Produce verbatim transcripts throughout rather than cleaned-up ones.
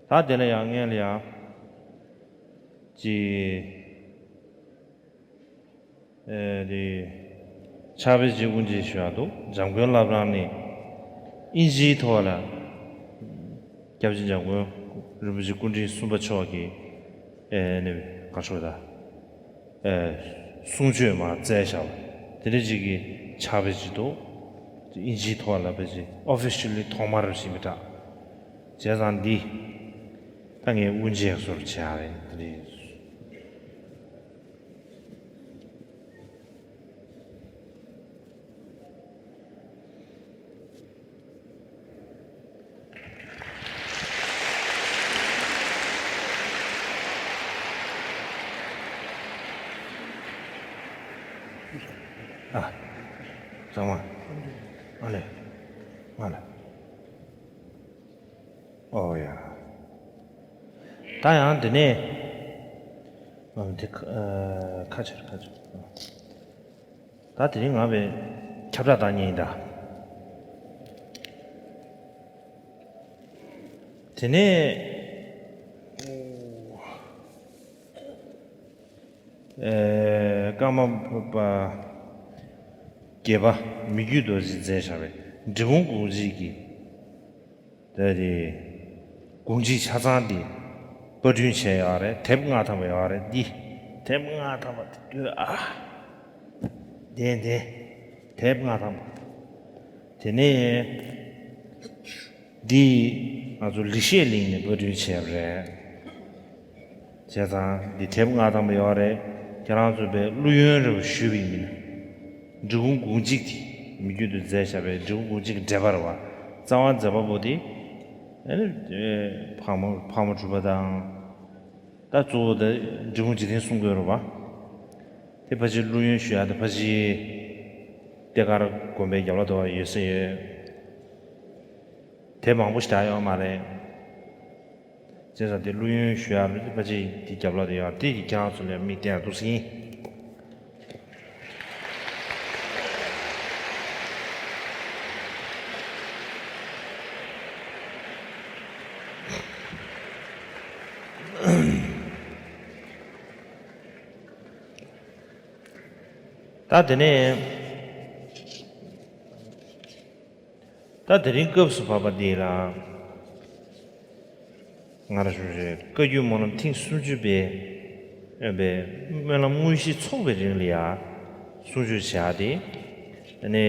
ད་དེ་ལ་ཡང་སྔོན་ལ་ཡང་ཅི། ཨེ་དེ། ཕྱག་དཔེ་ཅིག་དབུ་འབྱེད་ཞུ་ཡག་འདུག་འཇམ་མགོན་བླ་བྲང་ནས་ཨིན་ཇིའི་ཐོག་ལ་སྐྱབས་རྗེ་འཇམ་མགོན་རིན་པོ་ཆེ་སྐུ་ཕྲེང་གསུམ་པ་མཆོག་གིས་ཨེ་ནི་ག་ཤོག་ད། ཨེ་གསུང་ཆོས་མར་བསྩལ་བཞག་པ་དེ་འདྲ་ཅིག་གི་ཕྱག་དཔེ་ཅིག་འདུག་ཨིན་ཇིའི་ཐོག་ལ་དཔེ་ཅིག་ཨོ་ཕི་ཤལ་ལི་ཐོག་མར་ཞིག་མི་དྲག་བྱས་ཙང་འདི་ད་ངས་དབུ་འབྱེད་སོར་བྱས་རེད་འདི་རེད། ཨ། ཚང་མ། ཨ་ལེ། ཨ་ལེ། ཨོ་ཡ། ད་ཡང་འདི་ནས། ཨ་འདི་ཁ་ཨ་ཁ་ཕྱིར་ཁ་ཕྱིར། ད་དེ་རིང་ང་བས་ཁྱབ་བསྒྲགས་བཏང་མཁན་ཡིན་ད། དེ་ནས་ཨེ་ཀརྨ་པ་བརྒྱད་པ་མི་བསྐྱོད་རྡོ་རྗེས་མཛད་བཞག་པའི་འབྲི་གུང་དགོངས་གཅིག་གི། དེ་རེད། དགོངས་གཅིག་ཆ་ཚང་འདི་པར་སྐྲུན་བྱས་ཡོད་རེད། དེབ་ལྔ་ཐམ་པ་ཡོད་རེད། འདི་དེབ་ལྔ་ཐམ་པ་འདི་ལྟོས་ཨ། དེ་དེ་དེབ་ལྔ་ཐམ་པ། དེ་ནས་འདི་ང་ཚོ་ལེགས་བཤད་གླིང་ནས་པར་སྐྲུན་བྱས་པ་རེད། བྱས་ཙང་འདི་དེབ་ལྔ་ཐམ་པ་ཡོད་རེད། ཁྱེད་རང་ཚོ་པའི་བླུ་ཡོན་རེ་བ་ཞུས་པ་ཡིན་ན། འབྲི་གུང་དགོངས་གཅིག་དེ་མི་བསྐྱོད་དུ་མཛད་བཞག་པའི་འབྲི་གུང་དགོངས་གཅིག་གི་འགྲེལ་པ་རེད་བ། རྩ་བ་མཛད་པ་པོ་དེ་ཨ་ནི་ཕག་མོ་ཕག་མོ་གྲུ་པ་དང་། ད་གཙོ་བོ་དེ་འབྲི་གུང་འཇིག་རྟེན་གསུང་དགོས་རེད་བ། དེ་ཕལ་ཆེར་བླུ་ཡོན་ཞུ་ཡག་དེ་ཕལ་ཆེར་ཏེ་ཀར་དགོན་པའི་རྒྱབ་ལ་དུ་ཡོད་ས་ཡོད། དེ་མང་པོ་ཞིག་ད་ཡོད་མ་རེད། བྱས་ཙང་དེ་བླུ་ཡོན་ཞུ་ཡག་ལ་ཕལ་ཆེར་དེ་རྒྱབ་ལ་དེ་ཡོད་དེ་ཡི་ཁྱེད་རང་ཚོ་ལ་མིག་བསྟན་ཡག་འདུག་ཟེར་ཡིན། ད་དེ་ནས། ད་དེ་རིང་སྐབས་སུ་བབས་པ་འདི་ལ། ང་རང་ཞུ་རེད། བཀའ་བརྒྱུད་སྨོན་ལམ་ཐེངས་སུམ་ཅུ་པའི་ཨེ་པའི་སྨོན་ལམ་དངོས་གཞི་ཚོགས་པའི་རིང་ལ་ཡ་གསུང་ཆོས་བྱ་སྟེ། ཨ་ནི་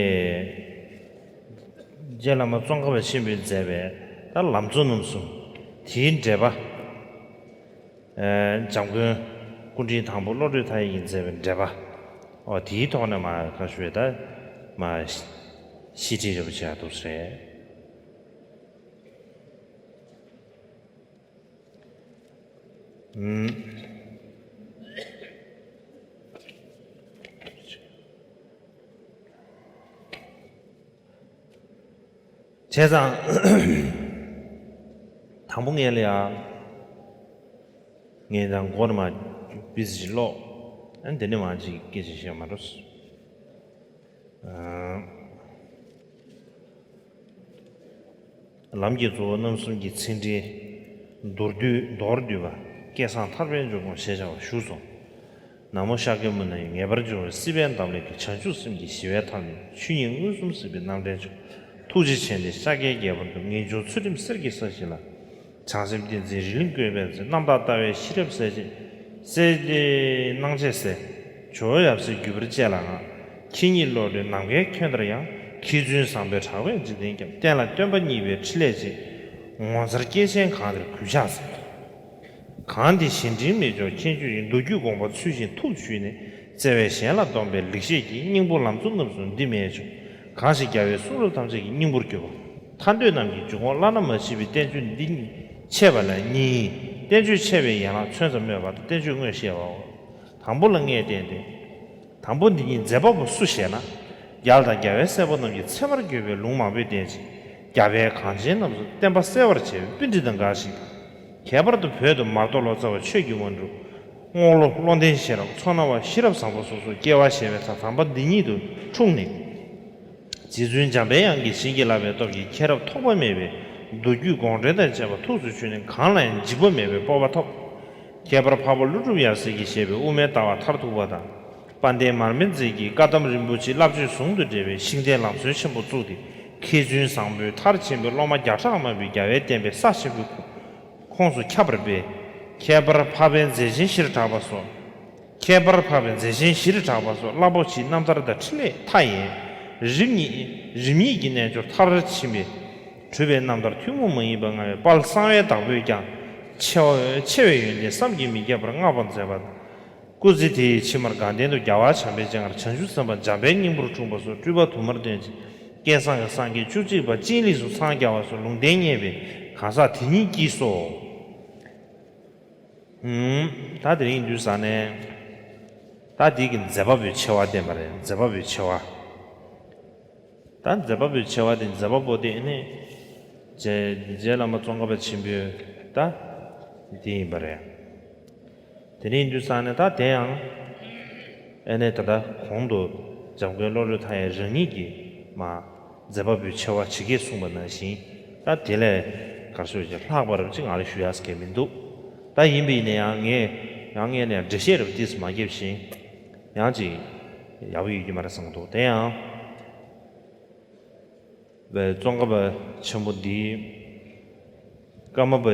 རྗེ་བླ་མ་ཙོང་ཁ་པ་ཆེན་པོས་མཛད་པའི་ད་ལམ་གཙོ་རྣམ་གསུམ་དེའི་འགྲེལ་པ། ཨེ་འཇམ་མགོན་སྐུ་ཕྲེང་དང་པོ་བློ་གྲོས་མཐའ་ཡས་ཀྱིས་མཛད་པའི་འགྲེལ་པ། ཨོ་དེའི་ཐོག་ནས་མ་ག་ཞུ་བའི་ད་མ་ཤེས་ཁྲིད་རིན་པོ་ཆེ་ཡག་འདུག་ཟེར། ཨུམ། བྱས་ཙང་། དང་པོ་ངས་ལ་ཡ། ངས་དང་མགོ་ནས་མ་བི་ཟི་ཞིག་ཀློག་ཨ་འདི་ནས་མ་ཅིག་སྐད་ཆ་བཤད་མ་འགྲོ། ལམ་གྱི་གཙོ་བོ་རྣམ་གསུམ་གྱི་ཚིག་འགྲེལ། མདོར་བསྡུས་མདོར་བསྡུས་པ། སྐལ་བཟང་ཐར་པའི་འབྱུང་ཁུངས་ཞེས་བྱ་བ་བཞུགས་སོ། ན་མོ་ཤཱཀྱ་མུ་ནེ་ཡི་ངེས་པར་འབྱུང་བའི་སྲིད་པའི་འདམ་ལས་ཀྱི་བྱང་ཆུབ་སེམས་ཀྱི་ཞི་བའི་མཐར་ཕྱིན། ཆོས་ཉིད་མངོན་སུམ་གཟིགས་པའི་རྣམ་འདྲེན་མཆོག་ཐུགས་རྗེ་ཆེན་ཏེ་ཤཱཀྱའི་རྒྱལ་པོ་འདུ། ངེས་འབྱུང་ཚུལ་ཁྲིམས་གསེར་གྱི་ས་གཞི་ལ། བྱང་སེམས་ཏིང་འཛིན་རི་ལིང་བཀོད་པའི་ཚེ། རྣམ་དག་ལྟ་བའི་ཤེས་རབ་གསལ་བྱེད་གསལ་བྱེད་སྣང་བྱེད་གསལ། ཇོ་བོ་ཡབ་སྲས་བརྒྱུད་པར་བཅས་ལ་བསྔགས། ཁྱེད་ཉིད་བློ་གྲོས་ནམ་མཁའི་ཁྱོན་ལྟར་ཡང་། མཁས་བཙུན་བཟང་པོའི་གྲགས་པས་འཇིག་རྟེན་སྐྱོབ། བསྟན་ལ་སྟོན་པ་གཉིས་པའི་ཕྲིན་ལས་ཆེ། ངོ་མཚར་སྐྱེས་ཆེན་གང་དེར་གུས་ཕྱག་འཚལ། གང་དེ་གཞན་དྲིང་མི་འཇོག་མཁྱེན་དཔྱོད་ཡིས། མདོ་རྒྱུད་དགོངས་པ་ཚུལ་བཞིན་ཐུགས་ཞུས་ནས། བརྩེ་བས་གཞན་ལ་སྡོམ་པའི་ལེགས་བཤད་ཀྱི། སྙིང་པོ་ལམ་གཙོ་རྣམ་གསུམ་འདི་མེད་ཆུང་། གང་ཞིག་རྒྱལ་བའི་གསུང་རབ་ཐམས་ཅད་ཀྱི། སྙིང་པོར་གྱུར་པ་ཐར་འདོད་རྣམས་ཀྱི་འབྱུང་ཁུངས། བླ་ན་མ་མཆིས་པའི་བསྟན་བཅོས་འདི་ཉིད་འཆད་པ་ལ་གཉིས། བསྟན་བཅོས་འཆད་པའི་ཡན་ལག་མཚོན་ཙམ་སྨོས་པ་དང་། བསྟན་བཅོས་དངོས་བཤད་པའོ། དང་པོ་ལ་ལྔས་བསྟན་ཏེ། དང་པོ་འདི་ཉིད་མཛད་པ་པོ་སུ་ཞེ་ན། རྒྱལ་དང་རྒྱལ་བའི་སྲས་པོ་རྣམས་ཀྱི། ཚད་མར་གྱུར་པའི་ལུང་མང་པོས་བསྟན་ཅིང་། རྒྱལ་བའི་གངས་ཅན་རྣམས་སུ་བསྟན་པ་གསལ་བར་བྱེད་པའི་པཎྜི་ཏ་འགའ་ཞིག་དང་། ཁྱད་པར་དུ་བོད་དུ་མར་དོ་ལོ་ཙཱ་བ་ཆོས་ཀྱི་དབང་ཕྲུག་རྔོག་ལོ་བློ་ལྡན་ཤེས་རབ་མཚོ་སྣ་བ་ཤེས་རབ་བཟང་པོ་སོགས་སུ་སྐྱེ་བ་བཞེས་པའི་མཐའ་དམ་པ་འདི་ཉིད་དུ་འཁྲུངས་ནས། རྗེ་བཙུན་འཇམ་དཔལ་དབྱངས་ཀྱིས་བྱིན་གྱིས་བརླབས་པའི་སྟོབས་ཀྱིས་མཁྱེན་རབ་ཐོགས་པ་མེད་པའི་ མདོ་རྒྱུད་དགོངས་འགྲེལ་དང་བཅས་པ་ཐུགས་སུ་ཆུད་ནས་གང་ལ་ཡང་འཇིགས་པ་མེད་པའི་སྤོབས་པ་ཐོབ། ཁྱད་པར་འཕགས་པ་ཀླུ་སྒྲུབ་ཡབ་སྲས་ཀྱིས་བཞེས་པའི་དབུ་མའི་ལྟ་བ་མཐར་ཐུག་པ་དང་། དཔལ་ལྡན་མར་མེ་མཛད་ཀྱི་བཀའ་གདམས་རིན་པོ་ཆེའི་བསླབ་བྱ་ཟུང་དུ་འབྲེལ་བའི་ཤིང་རྟའི་ལམ་སྲོལ་ཆེན་པོ་བཙུགས་ཏེ། མཁས་བཙུན་བཟང་པོའི་མཐར་ཕྱིན་པའི་སློབ་མ་བརྒྱ་ཕྲག་མང་པོའི་རྒྱལ་བའི་བསྟན་པའི་ས་ཆེན་པོའི་ཁོངས་སུ་ཁྱབ་པར་སྤེལ། ཁྱད་པར་འཕགས་པའི་མཛད་ཆེན་བཞིར་གྲགས་པ་སོགས། ཁྱད་པར་འཕགས་པའི་མཛད་ཆེན་བཞིར་གྲགས་པ་སོགས་རླབས་པོ་ཆེའི་རྣམ་ཐར་དང་འཕྲིན་ལས་མཐའ་ཡས། རིམ་གཉིས་རིམ་གཉིས་ཀྱི་རྣལ་འབྱོར་མཐར་ཕྱིན་པའི་གྲུབ་པའི་རྣམ་ཐར་ཐུན་མོང་མ་ཡིན་པ་མངའ་བའི་དཔལ་གསང་བའི་བདག་པོས་ཀྱང་ཆེ་བ་ཆེ་བའི་ཡོན་ཏན་བསམ་གྱིས་མི་ཁྱབ་པར་བསྔགས་པར་མཛད་པ་དང་། སྐུ་ཚེ་དེའི་ཕྱི་མར་དགའ་ལྡན་དུ་རྒྱལ་བ་བྱམས་པའི་སྤྱན་སྔར་བྱང་ཆུབ་སེམས་དཔའ་འཇམ་དཔལ་སྙིང་པོར་འཁྲུངས་པ་སོགས་སྤྲུལ་པ་དུ་མར་སྟོན་ཅིང་། བསྐལ་བཟང་གི་སངས་རྒྱས་བཅུ་གཅིག་པ་སྤྱན་རས་གཟིགས་སུ་འཚང་རྒྱ་བ་སོགས་ལུང་བསྟན་བརྙེས་པའི་གང་ཟག་དེ་ཉིད་ཀྱིས་སོ། ཨུམ། ད་དེ་རིང་དུས་ས་ནས། ད་འདི་གི་མཛད་པ་པོའི་ཆེ་བ་བསྟན་པ་རེད། མཛད་པ་པོའི་ཆེ་བ། ད་མཛད་པ་པོའི་ཆེ་བ་དེ་མཛད་པ་པོ་དེ་ནི། རྗེ་རྗེ་བླ་མ་ཙོང་ཁ་པ་ཆེན་པོའི་ད། དེ་ཡིན་པ་རེད། དེ་རིང་དུས་ས་ནས་ད་དེ་ཡང་། ཨེ་ནས་ད་ལྟ་གོང་དུ་འཇམ་མགོན་བློ་གྲོས་མཐའ་ཡས་རང་ཉིད་ཀྱིས་མ། མཛད་པ་པོའི་ཆེ་བ་ཇི་སྐད་གསུངས་པ་ནང་བཞིན། ད་དེ་ལས་གར་སོ་ཞིག་ལྷག་པར་ཅིག་ང་ལ་ཞུ་ཡག་གི་མི་འདུག་ད་ཡིན་པ་ཡིན་ན་ཡང་ངས་ཡང་ངས་ནས་འགྲེལ་བཤད་རབ་ཏིས་མ་བརྒྱབ་བཞིན། ཡང་ཅིག་ཡག་པོ་ཡོད་ཀྱི་མ་རེད་བསམ་གྱི་འདུག་དེ་ཡང་། བའི་ཙོང་ཁ་པ་ཆེན་པོ་འདིས། ཀརྨ་པ་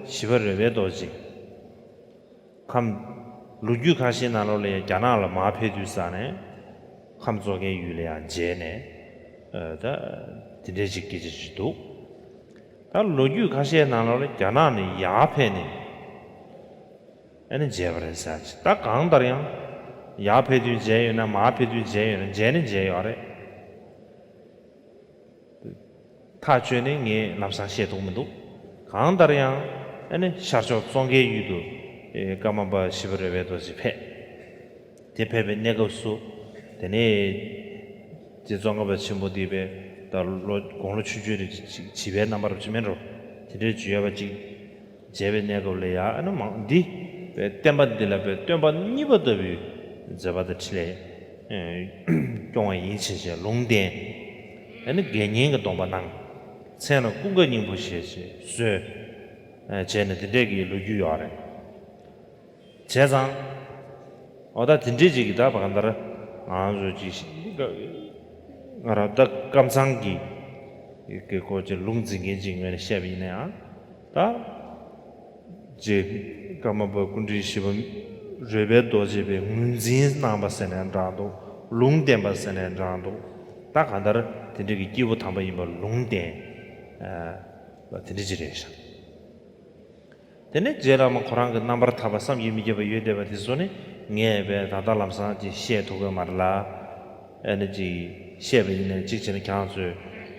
ཞི་བ་རོལ་པའི་རྡོ་རྗེ། ཁམས། ལོ་རྒྱུས་ཁ་ཤས་ནང་ལོགས་ལ་ཡང་རྒྱ་ནག་ལ་མར་ཕེབས་དུས་ས་ནས། ཁམས་བཙོ་ཁའི་ཡུལ་ལ་ཡང་མཇལ་ནས། ཨ། ད། དེ་འདྲའི་ཅིག་སྐད་ཆ་ཅིག་འདུག་ད་ལོ་རྒྱུས་ཁ་ཤས་ནང་ལོགས་ལ་རྒྱ་ནག་ནས་ཡར་ཕེབས་ནས། ཨ་ནི་མཇལ་བ་རེད་ཟེར་ཅིག་ད་གང་ལྟར་ཡང་། ཡར་ཕེབས་དུས་མཇལ་ཡོད་ན་མར་ཕེབས་དུས་མཇལ་ཡོད་ན་མཇལ་ནི་མཇལ་ཡོད་རེད། ཐག་གཅོད་ནས་ངས་ལམ་སང་བཤད་ཐུབ་མི་འདུག་གང་ལྟར་ཡང་ཨ་ནི་ཤར་ཕྱོགས་ཙོང་ཁའི་ཡུལ་དུ་ཨེ་ཀརྨ་པ་ཞི་བ་རོལ་པའི་རྡོ་རྗེ་ཕེབས། དེ་ཕེབས་པའི་གནས་སྐབས་སུ་དེ་ནས་རྗེ་ཙོང་ཁ་པ་ཆེན་པོ་འདི་པའི་ད་ལོ་དགུང་ལོ་ཆུང་ཆུང་རེད། བྱིས་པའི་རྣམ་པར་བྱེད་མིན་འགྲོ། དེ་འདྲའི་བརྗོད་ཡོད་པ་ཅིག་མཇལ་བའི་གནས་སྐབས་ལ་ཡང་ཨ་ནི་མང་འདི་བསྟན་པ་འདི་ལ་བའི་སྟོན་པ་གཉིས་པ་ལྟ་བུའི་མཛད་པ་དང་འཕྲིན་ལས་སྐྱོང་བ་ཡིན་ཕྱིན་ཆད་ལུང་བསྟན། ཨ་ནི་དགེ་བསྙེན་གྱི་སྡོམ་པ་གནང་། མཚན་ལ་ཀུན་དགའ་སྙིང་པོ་ཞེས་བྱས་གསོལ། བྱས་ནས་འདི་འདྲས་ཀྱི་ལོ་རྒྱུས་ཡོད་རེད། བྱས་ཙང་། འོ་ད་དེ་འདྲས་ཅིག་གི་ད་བར་ལྟར་ང་ཚོ་ཅིག་ང་རང་ད་ཀམ་ཚང་གི་གི་སྐོར་ཅིག་ལུང་འཛིན་མཁན་ཅིག་ངོས་ནས་བཤད་པ་ཡིན་ན་ཡང་ད། རྗེ་ཀརྨ་པ་ཀུན་འདྲེན་ཞི་བ་རོལ་པའི་རྡོ་རྗེ་པའི་ངོས་འཛིན་གནང་བ་ཟེར་ནའང་འདྲ་འདུག་ལུང་བསྟན་པ་ཟེར་ནའང་འདྲ་འདུག་ད་གང་ལྟར་དེ་འདྲས་ཀྱི་སྐྱེས་བུ་དམ་པ་ཡིན་པ་ལུང་བསྟན། ཨ། དེ་འདྲས་ཅིག་རེད་ཤག་དེ་ནས་རྗེ་བླ་མ་ཁོ་རང་གི་རྣམ་པར་ཐར་པ་བསམ་གྱིས་མི་ཁྱབ་པ་ཡོད་བསྡད་པ་དེ་ཚོ་ནི་ངས་བས་ད་ལྟ་ལམ་སང་ཅིག་བཤད་ཐུབ་ཀྱི་མ་རེད་ལ། ཨ་ནི་ཅིག་བཤད་པ་ཡིན་ན་ཅིག་བྱས་ན་ཁྱེད་རང་ཚོས་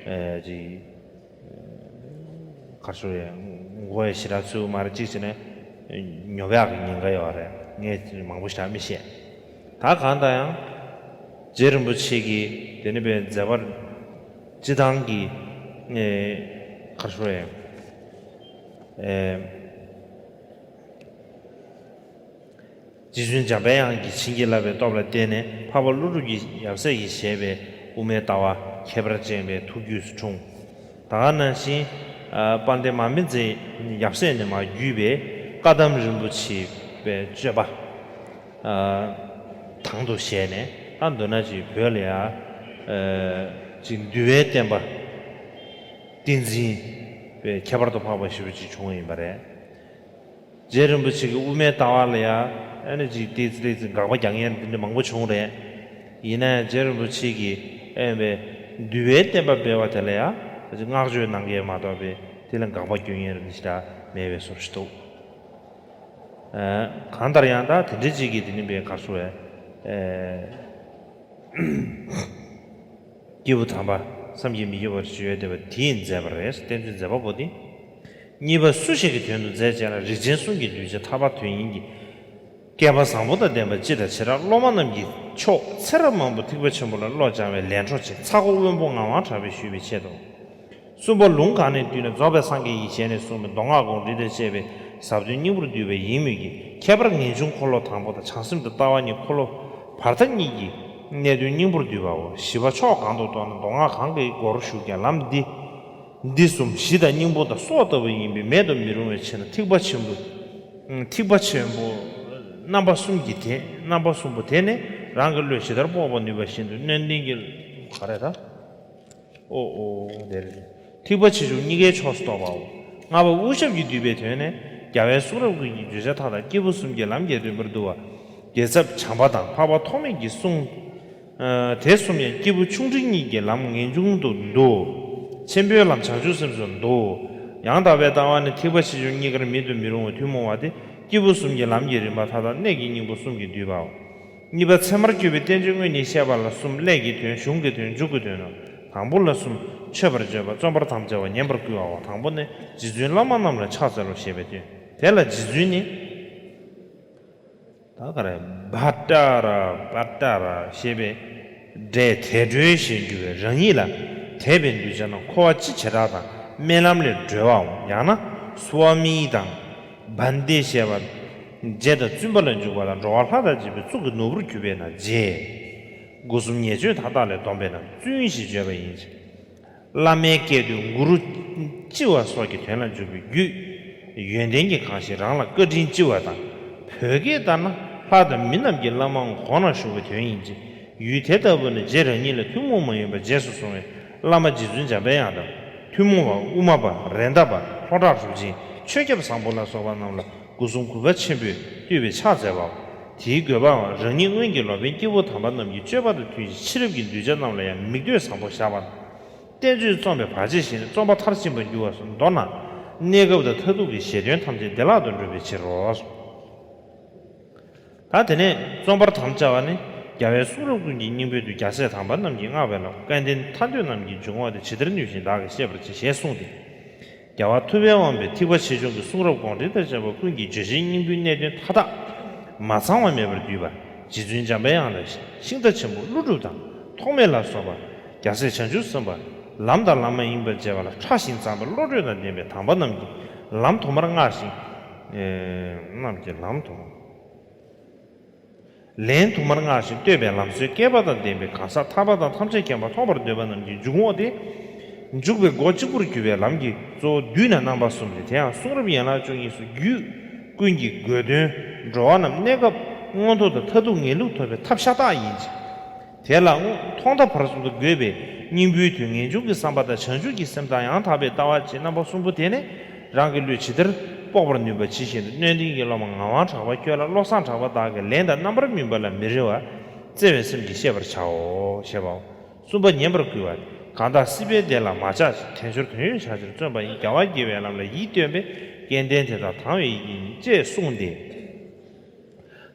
ཨ་ཅིག་ག་རེ་ཞུ་རེད། མགོ་ཡང་ཞེ་དྲག་ཚོས་ཀྱི་མ་རེད། ཅིག་བྱས་ན་ཉོབ་ཡག་གི་ཉེན་ཁ་ཡོད་རེད། ངས་མང་པོ་ཞེ་དྲག་མི་བཤད། ད་གང་ལྟར་ཡང་རྗེ་རིན་པོ་ཆེ་གིས་དེ་ནི་བས་མཛད་པ་སྤྱི་བཏང་གི་ཨེ་ག་རེ་ཞུ་རེད། ཨེ། རྗེ་བཙུན་འཇམ་པའི་དབྱངས་ཀྱིས་བྱིན་གྱིས་བརླབས་པའི་སྟོབས་ལ་བརྟེན་ནས་འཕགས་པ་ཀླུ་སྒྲུབ་ཀྱི་ཡབ་སྲས་ཀྱིས་བཞེས་པའི་དབུ་མའི་ལྟ་བ་ཁྱད་པར་ཅན་པའི་ཐུགས་རྒྱུད་སུ་འཁྲུངས། ད་ག་ནང་བཞིན་ཨ་དཔལ་ལྡན་མར་མེ་མཛད་ཡབ་སྲས་ནས་མར་བརྒྱུད་པའི་བཀའ་གདམས་རིན་པོ་ཆེ་པའི་སྤྱོད་པ་ཨ་དང་དུ་བཞེས་ནས་ད་མདོར་ན་ཅིག་བོད་ལ་ཡ་ཨ་ཅིག་འདུལ་བའི་བསྟན་པ་བསྟན་འཛིན་པའི་ཁྱད་པར་དུ་འཕགས་པ་ཞེ་པོ་ཅིག་བྱུང་བ་ཡིན་པ་རེད། རྗེ་རིན་པོ་ཆེ་གི་དབུ་མའི་ལྟ་བ་ལ་ཡང་ཨ་ནི་ཅིག་ཏོག་ཙམ་ཏོག་ཙམ་དགག་པ་རྒྱག་མཁན་དེ་འདྲ་མང་པོ་བྱུང་རེད། ཡིན་ན་ཡང་རྗེ་རིན་པོ་ཆེ་གིས་ཨེ་བའི་འདུལ་བའི་བསྟན་པ་སྤེལ་བ་དེ་ལ་ཡང་བསྔགས་བརྗོད་གནང་མཁན་མ་གཏོགས་པའི་དེ་ལ་དགག་པ་སྐྱོན་མཁན་རིགས་ཞེ་དྲག་མེད་པའི་བཟོ་ཞིག་འདུག་ཨ་གང་ལྟར་ཡང་ད་དེ་འདྲ་ཅིག་གིས་དེ་ནི་བའི་གར་སོ་བའི་ཨེ། སྐྱེས་བུ་དམ་པ་བསམ་གྱིས་མི་ཁྱབ་པར་བརྗོད་བསྡད་པ་དེས་མཛད་པ་རེད། བསྟན་འཛིན་མཛད་པ་པོ་དེ། གཉིས་པ་སུ་ཞིག་གི་དོན་དུ་མཛད་ཅེ་ན། རིགས་ཆེན་གསུམ་གྱི་གདུལ་བྱ་ཐར་པ་དོན་གཉེར་གྱི་སྐལ་པ་བཟང་པོ་དང་ལྡན་པ་སྤྱི་དང་བྱེ་བྲག་སློབ་མ་རྣམས་ཀྱིས་ཕྱོགས་ཚེ་རབས་མང་པོ་ཐེག་པ་ཆེན་པོ་ལ་བློ་སྦྱང་བའི་ལས་འཕྲོ་ཆེ་ཚ་སྒོ་དབོན་པོ་ངག་དབང་གྲགས་པས་ཞུས་པའི་ཆེད་དུ། གསུམ་པ་ལུང་གང་ནས་བཏུས་ནས་རྫོགས་པའི་སངས་རྒྱས་ཀྱི་ཞལ་ནས་གསུངས་པའི་མདོ་སྔགས་དགོངས་འགྲེལ་དང་བཅས་པའི་ཟབ་དོན་སྙིང་པོར་བསྡུས་པ་ཡིན་མོད་ཀྱི། ཁྱད་པར་ངེས་འབྱུང་འཁོར་ལོ་དང་པོ་དང་བྱང་སེམས་དང་ལྟ་བ་གཉིས་འཁོར་ལོ་བར་མཐའ་གཉིས་ཀྱི་གནད་དོན་སྙིང་པོར་བསྡུས་པའོ། བཞི་པ་ཕྱོགས་གང་དུ་གཏོགས་ན་མདོ་སྔགས་གང་གི་སྒོར་ཞུགས་ཀྱང་ལམ་འདི་ འདི་གསུམ་གཞི་དང་སྙིང་པོ་དང་སྲོག་ལྟ་བུ་ཡིན་པས་མེད་དུ་མི་རུང་བའི་ཕྱིར་ན། ཐེག་པ་ཆེན་པོ། ཐེག་པ་ཆེན་པོ་རྣམ་པ་གསུམ་གྱི་དེ་རྣམ་པ་གསུམ་པོ་དེ་ནི་རང་གི་བློས་ཇི་ལྟར་དཔོག་པར་ནུས་པ་བཞིན་དུ་སྣོད་ལྡན་གྱི། ག་རེ་ད། ཨོ་ཨོ་དེ་རེད། ཐེག་པ་ཆེ་ཆུང་གཉིས་ཀའི་ཕྱོགས་སུ་གཏོགས་པའོ། ལྔ་པ་དབུ་ཞབས་ཀྱིས་བསྡུས་པའི་དོན་ནི། རྒྱལ་བའི་གསུང་རབ་ཀུན་གྱི་བརྗོད་བྱ་མཐའ་དག་སྐྱེས་བུ་གསུམ་གྱི་ལམ་གྱི་རིམ་པར་བསྡུ་བ། རྒྱལ་ཚབ་བྱམས་པ་དང་འཕགས་པ་ཐོགས་མེད་ཀྱི་གསུང་། དེ་གསུམ་ཡང་སྐྱེས་བུ་ཆུང་འབྲིང་གཉིས་ཀྱི་ལམ་ངེས་འབྱུང་དུ་འདུ། ཆེན་པོའི་ལམ་བྱང་ཆུབ་སེམས་སུ་འདུ། ཡང་དག་པའི་ལྟ་བ་ནི་ཐེག་པ་ཆེ་ཆུང་གཉིས་ཀར་མེད་དུ་མི་རུང་བའི་ཐུན་མོང་བ་སྟེ། སྐྱེས་བུ་གསུམ་གྱི་ལམ་གྱི་རིམ་པ་མཐའ་དག་གནད་ཀྱི་སྙིང་པོ་གསུམ་གྱིས་བསྡུས་པའོ། གཉིས་པ་ཚད་མར་གྱུར་པའི་བསྟན་བཅོས་སྔོན་ནས་བཤད་པ་ལ་གསུམ། སླད་ཀྱི་དོན། གཞུང་གི་དོན། མཇུག་གི་དོན་ནོ། དང་པོ་ལ་གསུམ། མཆོད་པར་བརྗོད་པ། རྩོམ་པར་དམ་བཅའ་བ། ཉན་པར་བསྐུལ་བའོ། དང་པོ་ནི་རྗེ་བཙུན་བླ་མ་རྣམས་ལ་ཕྱག་འཚལ་ལོ་ཞེས་པའི་དོན། དེ་ལ་རྗེ་བཙུན་ནི། ད་ག་རེ། བྷ་ཏྲ་ར་བྷ་ཏྲ་ར་ཞེས་པའི་སྒྲས་དལ་འགྲོའི་ཞེས་བསྒྱུར་བས། རང་ཉིད་ལ་དད་པའི་གདུལ་བྱ་རྣམས་འཁོར་བ་སྤྱི་བྱེ་བྲག་དང་སྨོན་ལམ་ལས་སྒྲོལ་བའམ། ཡང་ན་སྭ་མི་དང་བན་དེ་ཞེས་པ། རྗེ་དང་བཙུན་པ་ལ་འཇུག་པ་དང་། འགྲོ་བ་ལྷ་དང་བཅས་པའི་གཙུག་གི་ནོར་བུར་གྱུར་པས་ན་རྗེ། སྒོ་གསུམ་ཉེས་སྤྱོད་མཐའ་དག་ལས་བསྡོམས་པས་ན་བཙུན་ཞེས་བརྗོད་པ་ཡིན་ཅིང་། བླ་མའི་སྐད་དུ་གུ་རུ་ལྕི་བ་སོགས་ཀྱི་དོན་ལ་འཇུག་པའི་རྒྱུད། ཡོན་ཏན་གྱིས་གང་ཞིང་རང་ལ་བཀའ་དྲིན་ལྕི་བ་དང་། བོད་སྐད་ལྟར་ན་ལྷ་དང་མི་རྣམས་ཀྱི་བླ་མའམ་གོང་ན་བཞུགས་པའི་དོན་ཡིན་གྱི། ཡུལ་དེ་ལྟ་བུ་ནི་རྗེ་རང་ཉིད་ལ་ཐུན་མོང་མ་ཡིན་པ་རྗེས་སུ་བཟུང་བའི་བླ་མ་རྗེ་བཙུན་འཇམ་པའི་དབྱངས་དང་། ཐུན་མོང་བ་དབུ་མ་པ། རེད་མདའ་པ། ལྷོ་བྲག་གྲུབ་ཆེན། ཆོས་སྐྱབས་བཟང་པོ་ལ་སོགས་པ་རྣམས་ལ་སྒོ་གསུམ་གུས་པ་ཆེན་པོས་བཏུད་པའི་ཕྱག་འཚལ་བའོ། དེའི་དགོས་པའང་རང་ཉིད་སྔོན་གྱི་ལོ་པཎ་སྐྱེས་བུ་དམ་པ་རྣམས་ཀྱི་སྤྱོད་པ་དང་མཐུན་ཞིང་། ཕྱི་རབས་ཀྱི་གདུལ་བྱ་རྣམས་ལ་ཡང་མིག་ལྟོས་བཟང་པོ་བཞག་པ་དང་། བསྟན་བཅོས་རྩོམ་པའི་བར་ཆད་ཞི་ནས་རྩོམ་པ་མཐར་ཕྱིན་པར་འགྱུར་བ་སོགས། མདོར་ན་གནས་སྐབས་དང་མཐར་ཐུག་གི་བཞེད་དོན་ཐམས་ཅད་བདེ་བླག་ཏུ་འགྲུབ་པའི་ཕྱིར་རོ། ད་དེ་ནས་རྩོམ་པར་དམ་བཅའ་བ་ནི། རྒྱལ་བའི་གསུང་རབ་ཀུན་གྱི་སྙིང་པོའི་མཐུས། རྒྱལ་སྲས་དམ་པ་རྣམས་ཀྱིས་བསྔགས་པའི་ལམ། སྐལ་ལྡན་ཐར་འདོད་རྣམས་ཀྱི་འཇུག་ངོགས་ཏེ། ཇི་ལྟར་ནུས་བཞིན་བདག་གིས་ཤེས་པར་བྱ། ཞེས་གསུངས་ཏེ། རྒྱལ་བ་ཐུབ་པའི་དབང་པོས་ཐེག་པ་ཆེ་ཆུང་གི་གསུང་རབ་དགོངས་འགྲེལ་དང་བཅས་པ་ཀུན་གྱི་བརྗོད་བྱའི་སྙིང་པོའི་གནད་དོན་མཐའ་དག་མ་ཚང་བ་མེད་པར་བསྡུས་པ། རྗེ་བཙུན་འཇམ་པའི་དབྱངས་ལ་ཤིང་རྟ་ཆེན་པོ་ཀླུ་སྒྲུབ་དང་ཐོགས་མེད་ལ་སོགས་པ། རྒྱལ་སྲས་བྱང་ཆུབ་སེམས་དཔའ་ལམ་དང་ལམ་མ་ཡིན་པར་བྱེད་པ་ལ་ཕྲ་ཞིང་མཛངས་པའི་བློ་གྲོས་དང་ལྡན་པའི་དམ་པ་རྣམས་ཀྱིས་ལམ་དུ་མར་བསྔགས་ཤིང་། རྣམས་ཀྱིས་ལམ་དུ་མར། ལན་དུ་མར་བསྔགས་ཤིང་བསྟོད་པའི་ལམ་སྲོལ་བསྐལ་པ་དང་ལྡན་པའི་གང་ཟག་ཐར་པ་དང་ཐམས་ཅད་མཁྱེན་པ་ཐོབ་པར་འདོད་པ་རྣམས་ཀྱི་འཇུག་ངོགས་ཏེ། འཇུག་པའི་སྒོ་གཅིག་པུར་གྱུར་པའི་ལམ་གྱི་གཙོ་བོ་བསྡུས་ན་རྣམ་པ་གསུམ་སྟེ། དེ་ཡང་གསུང་རབ་ཡན་ལག་བཅུ་གཉིས་སུ་རྒྱུད་ཀུན་གྱི་དགོས་དོན། འགྲོ་བ་རྣམས་གནས་སྐབས་མངོན་མཐོ་དང་མཐར་ཐུག་ངེས་ལུགས་ཐོབ་པའི་ཐབས་ཤ་སྟག་ཡིན་ཅིང་། དེ་ལ་མཐོང་ཐོས་ཕར་ཕྱིན་དུ་དགོས་པའི་སྙིང་པོའི་དོན་ངེས་འབྱུང་གི་བསམ་པ་དང་བྱང་ཆུབ་ཀྱི་སེམས་དང་ཡང་དག་པའི་ལྟ་བ་བཅས་རྣམ་པ་གསུམ་པོ་དེ་ནི་རང་གི་བློས་ཇི་ལྟར་དཔོག་པར་ནུས་པ་ཇི་བཞིན་དུ་སྣོད་ལྡན་གྱི་སློབ་མ་ངག་དབང་གྲགས་པ་ཁྱོད་ལ་བློ་བཟང་གྲགས་པ་དག་གིས་ལན་དང་རྣམ་པར་སྨིན་པ་ལ་མི་རེ་བར་བརྩེ་བའི་སེམས་ཀྱིས་ཤེས་པར་བྱའོ་ཞེས་པའོ། གསུམ་པ་ཉན་པར་བསྐུལ་བ། གང་དག་སྲིད་པའི་བདེ་ལ་མ་ཆགས་ཤིང་། དལ་འབྱོར་དོན་ཡོད་བྱ་ཕྱིར་བརྩོན་པ་ཡིས། རྒྱལ་བ་དགྱེས་པའི་ལམ་ལ་ཡིད་རྟོན་པས། སྐལ་ལྡན་དེ་དག་དང་བའི་ཡིད་ཀྱིས་ཉོན། ཅེས་གསུངས་ཏེ།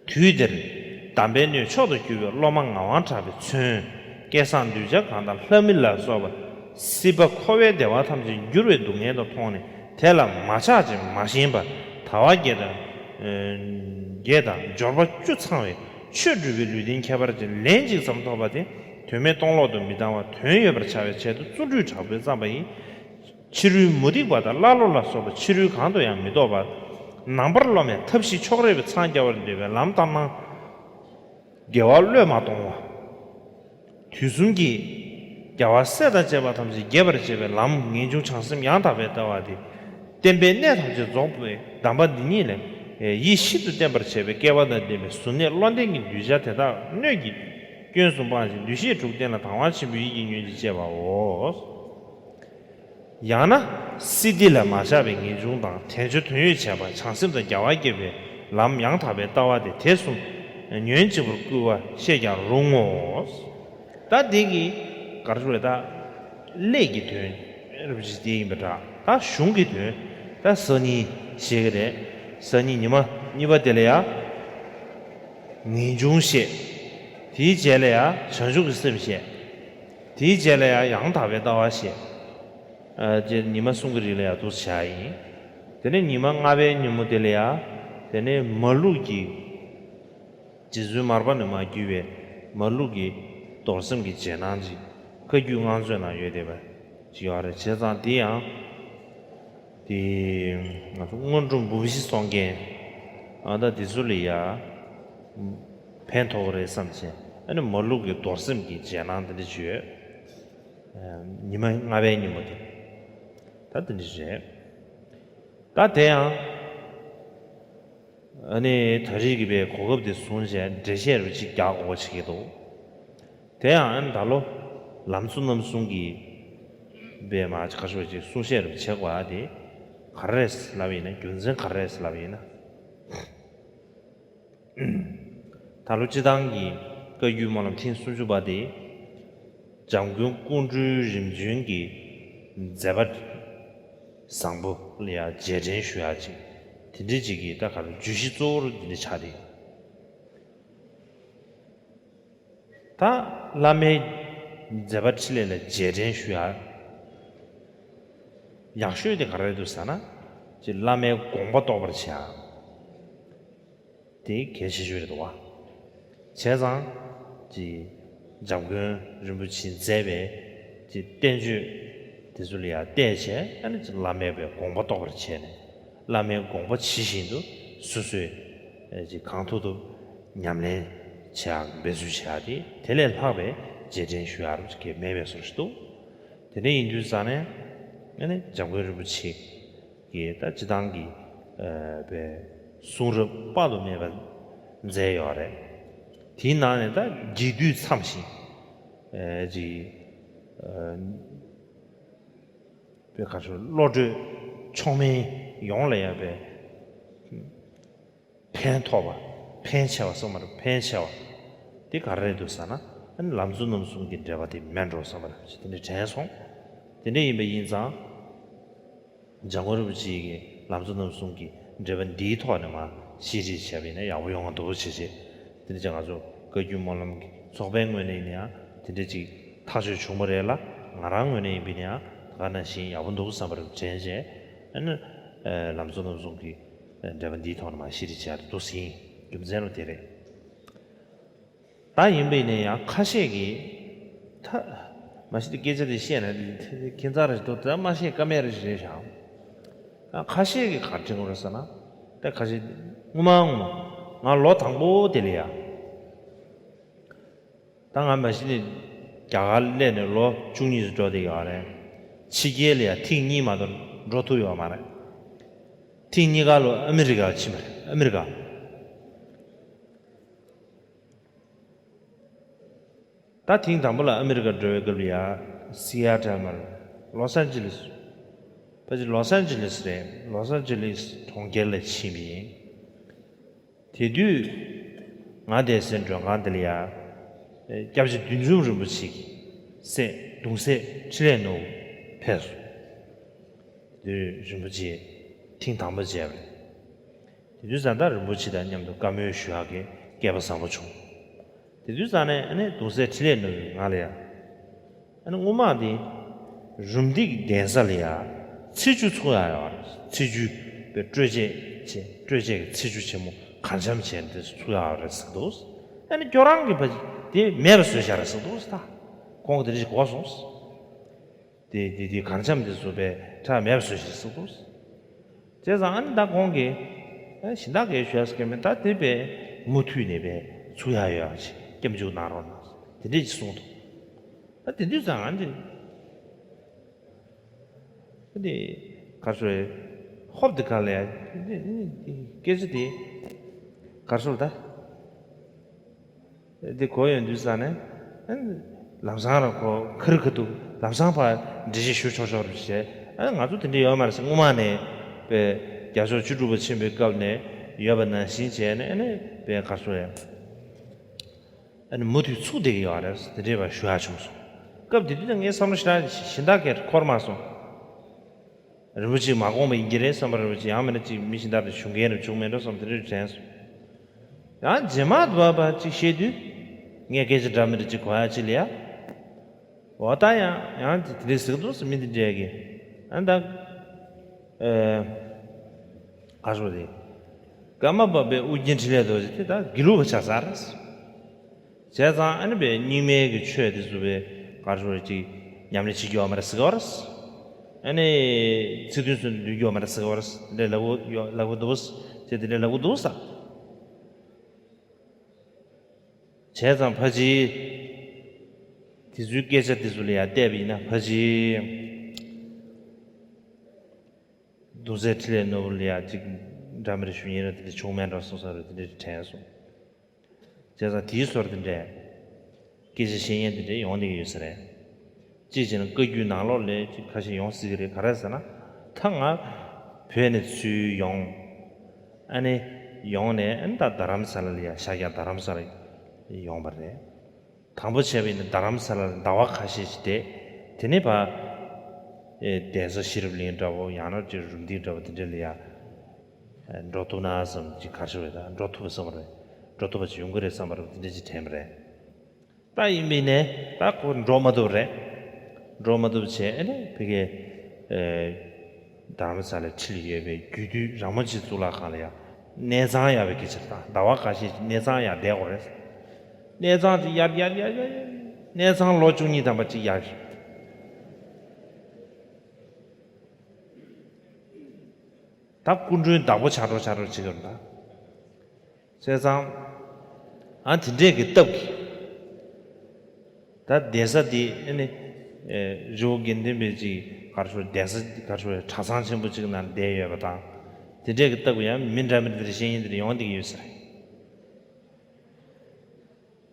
དུས་དེར་དམ་པའི་སྣོད་མཆོག་ཏུ་གྱུར་པའི་སློབ་མ་ངག་དབང་གྲགས་པས་མཚོན། བསྐལ་བཟང་གདུལ་བྱ་གང་དག་ལྷ་མི་ལ་སོགས་པ། སྲིད་པ་འཁོར་བའི་བདེ་བ་ཐམས་ཅད་འགྱུར་བའི་སྡུག་བསྔལ་དུ་མཐོང་ནས་དེ་ལ་མ་ཆགས་ཅིང་མ་ཞེན་པར་དལ་བ་བརྒྱད་དང་། བརྒྱད་དང་འབྱོར་པ་བཅུ་ཚང་བའི་ཆོས་སྒྲུབ་པའི་ལུས་རྟེན་ཁྱད་པར་ཅན་ལན་གཅིག་ཙམ་ཐོབ་པ་དེ་དོན་མེད་སྟོང་ལོག་ཏུ་མི་ལྟ་བར་དོན་ཡོད་པར་བྱ་བའི་ཆེད་དུ་བརྩོན་འགྲུས་དྲག་པོས་བརྩམས་པ་ཡིན། ཕྱི་རོལ་མུ་སྟེགས་པ་དང་ཀླ་ཀློ་ལ་སོགས་པ་ཕྱི་རོལ་གང་དུ་ཡང་མི་ལྡོག་པར། ནང་པར་སློབ་མའི་ཐབས་ཤེས་ཕྱོགས་རིས་པའི་འཚང་རྒྱ་བར་འདོད་པའི་ལམ་ལྟར་སྣང་། དགེ་བ་བློས་མ་གཏོང་བ། དུས་གསུམ་གྱི་རྒྱལ་བ་སྲས་དང་བཅས་པ་ཐམས་ཅད་རྒྱས་པར་བྱེད་པའི་ལམ་ངེས་འབྱུང་བྱང་སེམས་ཡང་དག་པའི་ལྟ་བ་སྟེ། བསྟན་པའི་གནད་ཐམས་ཅད་རྫོགས་པའི་གདམས་པ་འདི་ཉིད་ལས། ཡིད་ཤིན་ཏུ་བརྟན་པར་བྱེད་པའི་སྐལ་བ་དང་ལྡན་པའི་གཟུར་གནས་བློ་ལྡན་གྱི་གདུལ་བྱ་དེ་དག་སྣོད་ཀྱི་སྐྱོན་གསུམ་སྤངས་ཤིང་འདུ་ཤེས་དྲུག་གཏན་ལ་དང་བ་ཆེན་པོའི་ཡིད་ཀྱིས་ཉོན་ཅིག་ཅེས་པའོ། ཡང་ན་སྲིད་འདི་ལ་མ་ཆགས་པའི་ངེས་འབྱུང་དང་དལ་འབྱོར་དོན་ཡོད་བྱེད་པ་བྱང་སེམས་དང་རྒྱལ་བ་དགྱེས་པའི་ལམ་ཡང་དག་པའི་ལྟ་བ་སྟེ། དེ་གསུམ་ཉོན་ཅིག་པར་བསྐུལ་བ་ཞེས་ཀྱང་རུང་ངོ་། ད་འདི་གི་གར་ཞུ་རེད་ད། སླད་ཀྱི་དོན་རབ་ཅིག་དེ་ཡིན་པ་འདྲ། ད་གཞུང་གི་དོན་ད་གསར་རྙིང་ཞེས་ཀྱི་རེད། གསར་རྙིང་ཉི་མ་གཉིས་པ་དེ་ལ་ཡང་ངེས་འབྱུང་བཤད། དེའི་རྗེས་ལ་ཡང་བྱང་ཆུབ་ཀྱི་སེམས་བཤད། དེའི་རྗེས་ལ་ཡང་ཡང་དག་པའི་ལྟ་བ་བཤད། ཨ་ཅེ་ཉི་མ་གསུམ་གྱི་རིང་ལ་ཡང་འདུག་བྱ་ཡིན། དེ་ནས་ཉི་མ་ལྔ་པའི་ཉིན་མོ་དེ་ལ་ཡང་དེ་ནས་མ་ལུག་གི་རྗེ་བཙུན་མར་པ་ནས་མར་བརྒྱུད་པའི་མ་ལུག་གི་རྡོར་སེམས་ཀྱི་རྗེས་གནང་ཅིག་བཀའ་བརྒྱུད་ངག་མཛོད་ནང་ཡོད་བསྡད་པ་ཅིག་ཡོད་རེད། བྱས་ཙང་དེ་ཡང་དེ་ང་ཚོ་སྔོན་འགྲོ་འབུམ་བཞི་གསུང་མཁན་ཨ་ད་དེ་ཚོ་ལ་ཡང་ཕན་ཐོགས་རེད་བསམ་བྱས། ཨ་ནི་མ་ལུག་གི་རྡོར་སེམས་ཀྱི་རྗེས་གནང་དེ་འདྲ་ཅིག་ཡོད། ཉི་མ་ལྔ་པའི་ཉིན་མོ་དེ། ད་དེ་འདྲ་རེད། ད་དེ་ཡང་ཨ་ནི་ད་རེས་ཀྱི་པའི་གོ་སྐབས་དེ་བཟུང་བྱས་འགྲེལ་བཤད་རུ་ཅིག་རྒྱག་དགོས་པ་ཞིག་གི་འདུག་དེ་ཡང་ཨ་ནི་ད་ལོ་ལམ་གཙོ་རྣམ་གསུམ་གྱི་པའི་མ་ཁ་ཤོ་ཅིག་གསུང་བཤད་རུ་བྱེད་དགོས་ཨ། དེ་ག་རེ་རེད་ལབ་ཡིན་ན། རྒྱུ་མཚན་ག་རེ་རེད་ལབ་ཡིན་ན། ད་ལོ་སྤྱི་བཏང་གི་བཀའ་བརྒྱུད་སྨོན་ལམ་ཐེངས་སུམ་ཅུ་པ་དེ་འཇམ་མགོན་ཀོང་སྤྲུལ་རིམ་བྱོན་གྱི་མཛད་པ་བཟང་པོ་ལ་ཡང་རྗེས་དྲན་ཞུ་ཡག་ཅིག་དེ་འདྲའི་ཅིག་གི་ད་ག་རེ་བརྗོད་གཞི་གཙོ་བོར་འདི་འདྲ་ཆགས་ཏེ། ད་བླ་མའི་མཛད་པ་འཕྲིན་ལས་ལ་རྗེས་དྲན་ཞུ་ཡག་ཡག་ཤོས་དེ་ག་རེ་རེད་འདུག་ཟེར་ན། ཅིག་བླ་མའི་དགོངས་པ་རྟོགས་པར་བྱེད་ཡག་དེ་གལ་ཆེ་ཤོས་རེད་འདུག་བ། བྱས་ཙང་། ཅིག་འཇམ་མགོན་རིན་པོ་ཆེས་མཛད་པའི་ཅིག་བསྟན་བཅོས་དེ་ཚོ་ལ་ཡང་བལྟས་བྱས། ཨ་ནི་ཅིག་བླ་མའི་པའི་དགོངས་པ་རྟོགས་པར་བྱས་ནས། བླ་མའི་དགོངས་པ་ཇི་བཞིན་དུ་སོ་སོས་ཨེ་ཅིག་གང་ཐུབ་ཐུབ་ཉམས་ལེན་བྱེད་ཡག་འབད་རྩོལ་བྱེད་ཡག་དེ་དེ་ལས་ལྷག་པའི་རྗེས་དྲན་ཞུ་ཡག་རུ་ཅིག་གལ་མེད་པའི་བཟོ་ཞིག་འདུག་དེ་འདྲ་ཡིན་དུས་ཙང་ནས། ཨ་ནི་འཇམ་མགོན་རིན་པོ་ཆེ་གི་ད་སྤྱི་བཏང་གི་ཨ་པའི་གསུང་རབ་དཔག་ཏུ་མེད་པ་མཛད་ཡོད་རེད། དེའི་ནང་ནས་ད་རྒྱས་བསྡུས་འཚམས་ཤིང་ཨ་ཅིག་ཨ་པའི་ག་ཚོད་བློ་གྲོས་མཆོག་དམན་ཡོངས་ལ་ཡང་པའི་ཕན་ཐོགས་པ། ཕན་ཆེ་བ་སོགས་མ་རེད། ཕན་ཆེ་བ་དེ་ག་རེ་རེད་འདུག་ཟེར་ན། ཨ་ནི་ལམ་གཙོ་རྣམ་གསུམ་གྱི་འགྲེལ་པ་དེ་མེད་འགྲོ་བསམ་པ་རེད། དེ་འདྲ་དྲན་སོང་། དེ་འདྲ་ཡིན་པ་ཡིན་ཙང་། འཇམ་མགོན་རིན་པོ་ཆེ་གིས་ལམ་གཙོ་རྣམ་གསུམ་གྱི་འགྲེལ་པ་འདིའི་ཐོག་ནས་མར་བཤད་ཁྲིད་བྱས་པ་ཡིན་ན་ཡག་པོ་ཡོང་བ་འདུག་བྱས་བྱས། དེ་འདྲ་ཅིག་ང་ཚོ་བཀའ་བརྒྱུད་སྨོན་ལམ་གྱི་ཚོགས་པའི་ངོས་ནས་ཡིན་ན་ཡང་དེ་འདྲ་ཅིག་ཐག་གཅོད་བྱུང་བ་རེད་ལ། ང་རང་ངོས་ནས་ཡིན་པ་ཡིན་ན་ཡང་ད་ག་ནང་བཞིན་ཡག་པོ་འདུག་བསམ་པ་རེད་དྲན་བྱས། ཨ་ནི་ལམ་གཙོ་རྣམ་གསུམ་གྱི་འགྲེལ་པ་འདིའི་ཐོག་ནས་མར་བཤད་ཁྲིད་བྱས་འདུག་ཟིན། རྒྱུ་མཚན་རུ་དེ་རེད། ད་ཡིན་པས་ན་ཡང་ཁ་ཤས་ཀྱིས། ད་མ་གཞི་དེ་སྐད་ཆ་དེ་བཤད་ན་ཁྱད་མཚར་རེ་འདུག་ད་མ་བཤད་ཀ་མེད་རེ་རེད་ཤག་ད་ཁ་ཤས་ཀྱིས་ག་རེ་དྲན་གྱི་རེད་ཟེར་ན། ད་ཁ་ཤས་སྔོན་མ་སྔོན་མ་ང་ལོ་དང་པོ་དེ་ལ་ཡ། ད་ང་མ་གཞི་ནས་རྒྱ་གར་སླེབས་ནས་ལོ་བཅུ་གཉིས་སུ་འགྲོ་བསྡད་ཡོད་རེད། ཕྱི་རྒྱལ་ལ་ཡ་ཐེངས་གཉིས་མ་གཏོགས་འགྲོ་ཐུབ་ཡོད་མ་རེད། ཐེངས་གཉིས་ཀ་ལོ་ཨ་མི་རི་ཀར་ཕྱིན་པ་རེད། ཨ་མི་རི་ཀ། ད་ཐེངས་དང་པོ་ལ་ཨ་མི་རི་ཀ་འགྲོ་བའི་སྐབས་ལ་ཡ། སི་ཨེ་ཊལ་མ་རེད། ལོས་ཨན་ཇི་ལིས། ཕལ་ཆེར་ལོས་ཨན་ཇི་ལིས་རེད། ལོས་ཨན་ཇི་ལིས་གྲོང་ཁྱེར་ལ་ཕྱིན་པ་ཡིན། དེ་དུས་ང་བསྡད་སའི་མགྲོན་ཁང་དེ་ལ་ཡ། སྐྱབས་རྗེ་བདུད་འཇོམས་རིན་པོ་ཆེ་གི་སྲས་གདུང་སྲས་འཕྲིན་ལས་ནོར་བུ་ཕེབས་སོང་། དེ་དུས་རིན་པོ་ཆེ་ཐེངས་དང་པོ་མཇལ་བ་རེད། དེ་དུས་ཙང་ད་རིན་པོ་ཆེ་དང་མཉམ་དུ་བཀའ་མོལ་ཞུ་ཡག་གི་སྐལ་པ་བཟང་པོ་བྱུང་། དེ་དུས་ཙང་ནས་ཨ་ནི་གདུང་སྲས་འཕྲིན་ལས་ནོར་བུས་ང་ལ་ཡ། ཨ་ནི་སྔོན་མ་དེ་རུམ་བཏེག་གདན་ས་ལ་ཡ་ཚེས་བཅུ་ཚུགས་ཡག་ཡོད་རེད། ཚེས་བཅུ་པའི་སྤྲོས་བཅས་བྱས། སྤྲོས་བཅས་ཀྱི་ཚེས་བཅུ་ཆེན་མོ་གར་འཆམ་བྱས་ནས་ཚུགས་ཡག་ཡོད་རེད་ཟེར་གི་འདུག་ཨ་ནི་ཁྱོད་རང་གིས་ཕ་དེ་མེད་པ་བཟོས་བཞག་རེད་ཟེར་གི་འདུག་ད་ཁོང་གིས་དེ་འདྲ་ཞིག་གོ་སོང་། དེ་དེ་དེ་གར་འཆམ་དེ་ཚོ་པའི་ཁྲ་མེད་པ་བཟོས་ཤིག་གསུངས་འདུག་བྱས་ཙང་ཨ་ནི་ད་ཁོང་གིས་ཨ་གཞན་དག་གིས་ཞུ་ཡག་ཟེར་གི་མེད། ད་དེ་པའི་མུ་མཐུད་ནས་པའི་ཚུགས་ཡག་ཡོད་ཡག་ཅིག་སྐྱབས་འཇུག་གནང་རོགས་གནང་། དེ་འདྲས་ཅིག་གསུངས་འདུག་ད་དེ་དུས་ཙང་ཨ་ནི་ཨ་ནི་གར་ཞུ་ཧོབ་དེ་ག་ལ་ཡ། སྐད་ཆ་དེ་གར་ཞུ་ད། དེ་གོ་ཡོང་དུས་ཙང་ནས། ཨ་ནི་ལམ་སང་ར་ཁོ་ཁ་རི་ཁ་ཐུག་ལམ་སང་ཕར་འགྲེལ་བཤད་ཞུ་ཆོག་ཆོག་རེད་བྱས། ཨ་ནི་ང་ཚོ་དེ་འདྲ་ཡོད་མ་རེད་ཟེར། སྔོན་མ་ནས་པའི་རྒྱ་ཤོག་བཅུ་དྲུག་པ་ཆེན་པོའི་སྐབས་ནས་ཡོད་པ་ནང་བཞིན་བྱས་ནས། ཨ་ནི་པའི་གར་སོང་ཡ། ཨ་ནི་མུ་མཐུད་ཚུགས་བསྡད་ཀྱི་ཡོད་རེད། དེ་འདྲའི་བ་ཞུ་ཡག་བྱུང་སོང་། སྐབས་དེ་དུས་ད་ངའི་བསམ་བློ་ཞེ་དྲག་གཞན་དག་གིས་འཁོར་མ་སོང་། རིན་པོ་ཆེས་མ་དགོངས་པ་ཡིན་གྱི་རེད་བསམ་པ་རེད་པ། ཅིག་ཡང་མིན་ན་ཅིག་མི་གཞན་དག་དང་ཞུ་མཁན་རེ་བྱུང་མེད་འགྲོ་བསམ་དེ་འདྲ་དྲན་སོང་། ཡང་རྗེས་མ་བ་བ་ཅིག་བཤད་དུས། ངས་སྐད་ཆ་འདྲ་མི་འདྲ་ཅིག་གོ་ཡག་ཅིག་ལ་ཡ། འོ་ད་ཡང་ཡང་དེ་འདྲ་ཟེར་གི་འདུག་ཟེར། མི་འདི་འདྲས་ཀྱིས། ཨ་ད། ཨེ། ག་རེ་ཟེར་དགོས་རེད། ཀརྨ་པ་པའི་ཨོ་རྒྱན་འཕྲིན་ལས་རྡོ་རྗེ་དེ་ད་དགེ་ལུགས་པ་ཆགས་ཚར་རེད། བྱས་ཙང་ཨ་ནི་པའི་རྙིང་མའི་གི་ཆོས་དེ་ཚོ་པའི་ག་རེ་ཟེར་དགོས་རེད། ཅིག་ཉམས་ལེན་བྱེད་རྒྱུ་ཡོད་མ་རེད་ཟེར་གི་ཡོད་རེད། ཨ་ནི་ཚིག་དོན་ཚོ་འདོན་རྒྱུ་ཡོད་མ་རེད་ཟེར་གི་ཡོད་རེད། དེ་འདྲ་ལབ་ཀྱི་ཡོད། ལབ་ཀྱི་འདུག་ཟེར། དེ་འདྲ་ལབ་ཀྱི་འདུག་ཟེར། བྱས་ཙང་ཕལ་ཆེར་དེ་ཚོའི་སྐད་ཆ་དེ་ཚོ་ལ་ཡང་བལྟས་པ་ཡིན་ན། ཕལ་ཆེར་ གདུང་སྲས་འཕྲིན་ལས་ནོར་བུ་ལ་ཡ་གཅིག་འདྲ་མི་འདྲ་ཞུ་མཁན་ར་དེ་འདྲ་བྱུང་མེད་འགྲོ་སོང་ས་རེད། དེ་འདྲ་དྲན་སོང་། བྱས་ཙང་དེའི་ཟུར་དེ་འདྲས་སྐད་ཆ་བཤད་མཁན་དེ་འདྲས་ཡོང་བསྡད་ཀྱི་ཡོད་ས་རེད། གཅིག་བྱས་ན་བཀའ་བརྒྱུད་ནང་ལོགས་ལ་ཅིག་ཁ་ཤས་ཡོང་སྲིད་ཀྱི་རེད། ག་རེ་ཟེར་ན། ད་ང་བོད་ནས་ཚུར་ཡོང་། ཨ་ནི་ཡོང་ནས་ཨ་ནི་ད་རྡ་རམ་ས་ལ་ལ་ཡ་ཤར་རྒྱག་རྡ་རམ་ས་ལ་ཡོང་བ་རེད། དང་པོ་བྱས་པ་ཡིན་ན་རྡ་རམ་ས་ལ་ལ་ཟླ་བ་ཁ་ཤས་ཤིག་བསྡད། དེ་ནས་ཕར་ཨེ་གདན་ས་ཤེས་རབ་གླིང་འདྲ་བོ་ཡང་ན་ཅིག་རུམ་བཏེག་འདྲ་བོ་དེ་འདྲ་ལ་ཡ་ཨེ་འགྲོ་ཐུབ་ན་བསམ། ཅིག་ག་རེ་ཟེར་དགོས་རེད། ད་འགྲོ་ཐུབ་པ་བསམ་པ་རེད། འགྲོ་ཐུབ་པ་ཅིག་ཡོང་གི་རེད་བསམ་པ་རེད། དེ་འདྲ་ཅིག་དྲན་པ་རེད། ད་ཡིན་པས་ནས་ད་ཁོ་འགྲོ་མ་ཐུབ་རེད། འགྲོ་མ་ཐུབ་བྱས་ཨ་ནི་ཕ་གིའི་ཨེ་རྡ་རམ་ས་ལའི་འཁྲིས་ལ་ཡོད་པའི་རྒྱུད་སྟོད་ར་མོ་ཆེ་གཙུག་ལག་ཁང་ལ་ཡ་གནས་ཚང་གཡར་བའི་སྐད་ཆ་རེད། ད་ཟླ་བ་ཁ་ཤས་ཤིག་གནས་ཚང་གཡར་བསྡད་དགོས་རེད། གནས་ཚང་དེ་གཡར་གཡར་གཡར་གཡར། གནས་ཚང་ལོ་བཅུ་གཉིས་ཐམ་པ་གཅིག་གཡར། ད་སྐུ་མགྲོན་བདག་པོ་ཆགས་འགྲོ་ཆགས་འགྲོ་བྱེད་ཀྱི་རེད་ད། བྱས་ཙང་ཨ་དེ་འདྲས་ཀྱི་སྟབས་ཀྱིས། ད་གདན་ས་འདི་ཨ་ནི་ཨེ་རི་བོ་དགེ་ལྡན་པའི་ཅིག་ག་རེ་ཟེར། གདན་ས་ག་རེ་ཟེར། གྲྭ་ཚང་ཆེན་པོ་ཅིག་ནང་བསྡད་ཡོད་པ་དང་། དེ་འདྲས་ཀྱི་སྟབས་ཀྱིས་ཡང་མི་འདྲ་མི་འདྲ་བཤད་མཁན་དེ་འདྲ་ཡོང་བསྡད་ཀྱི་ཡོད་ས་རེད།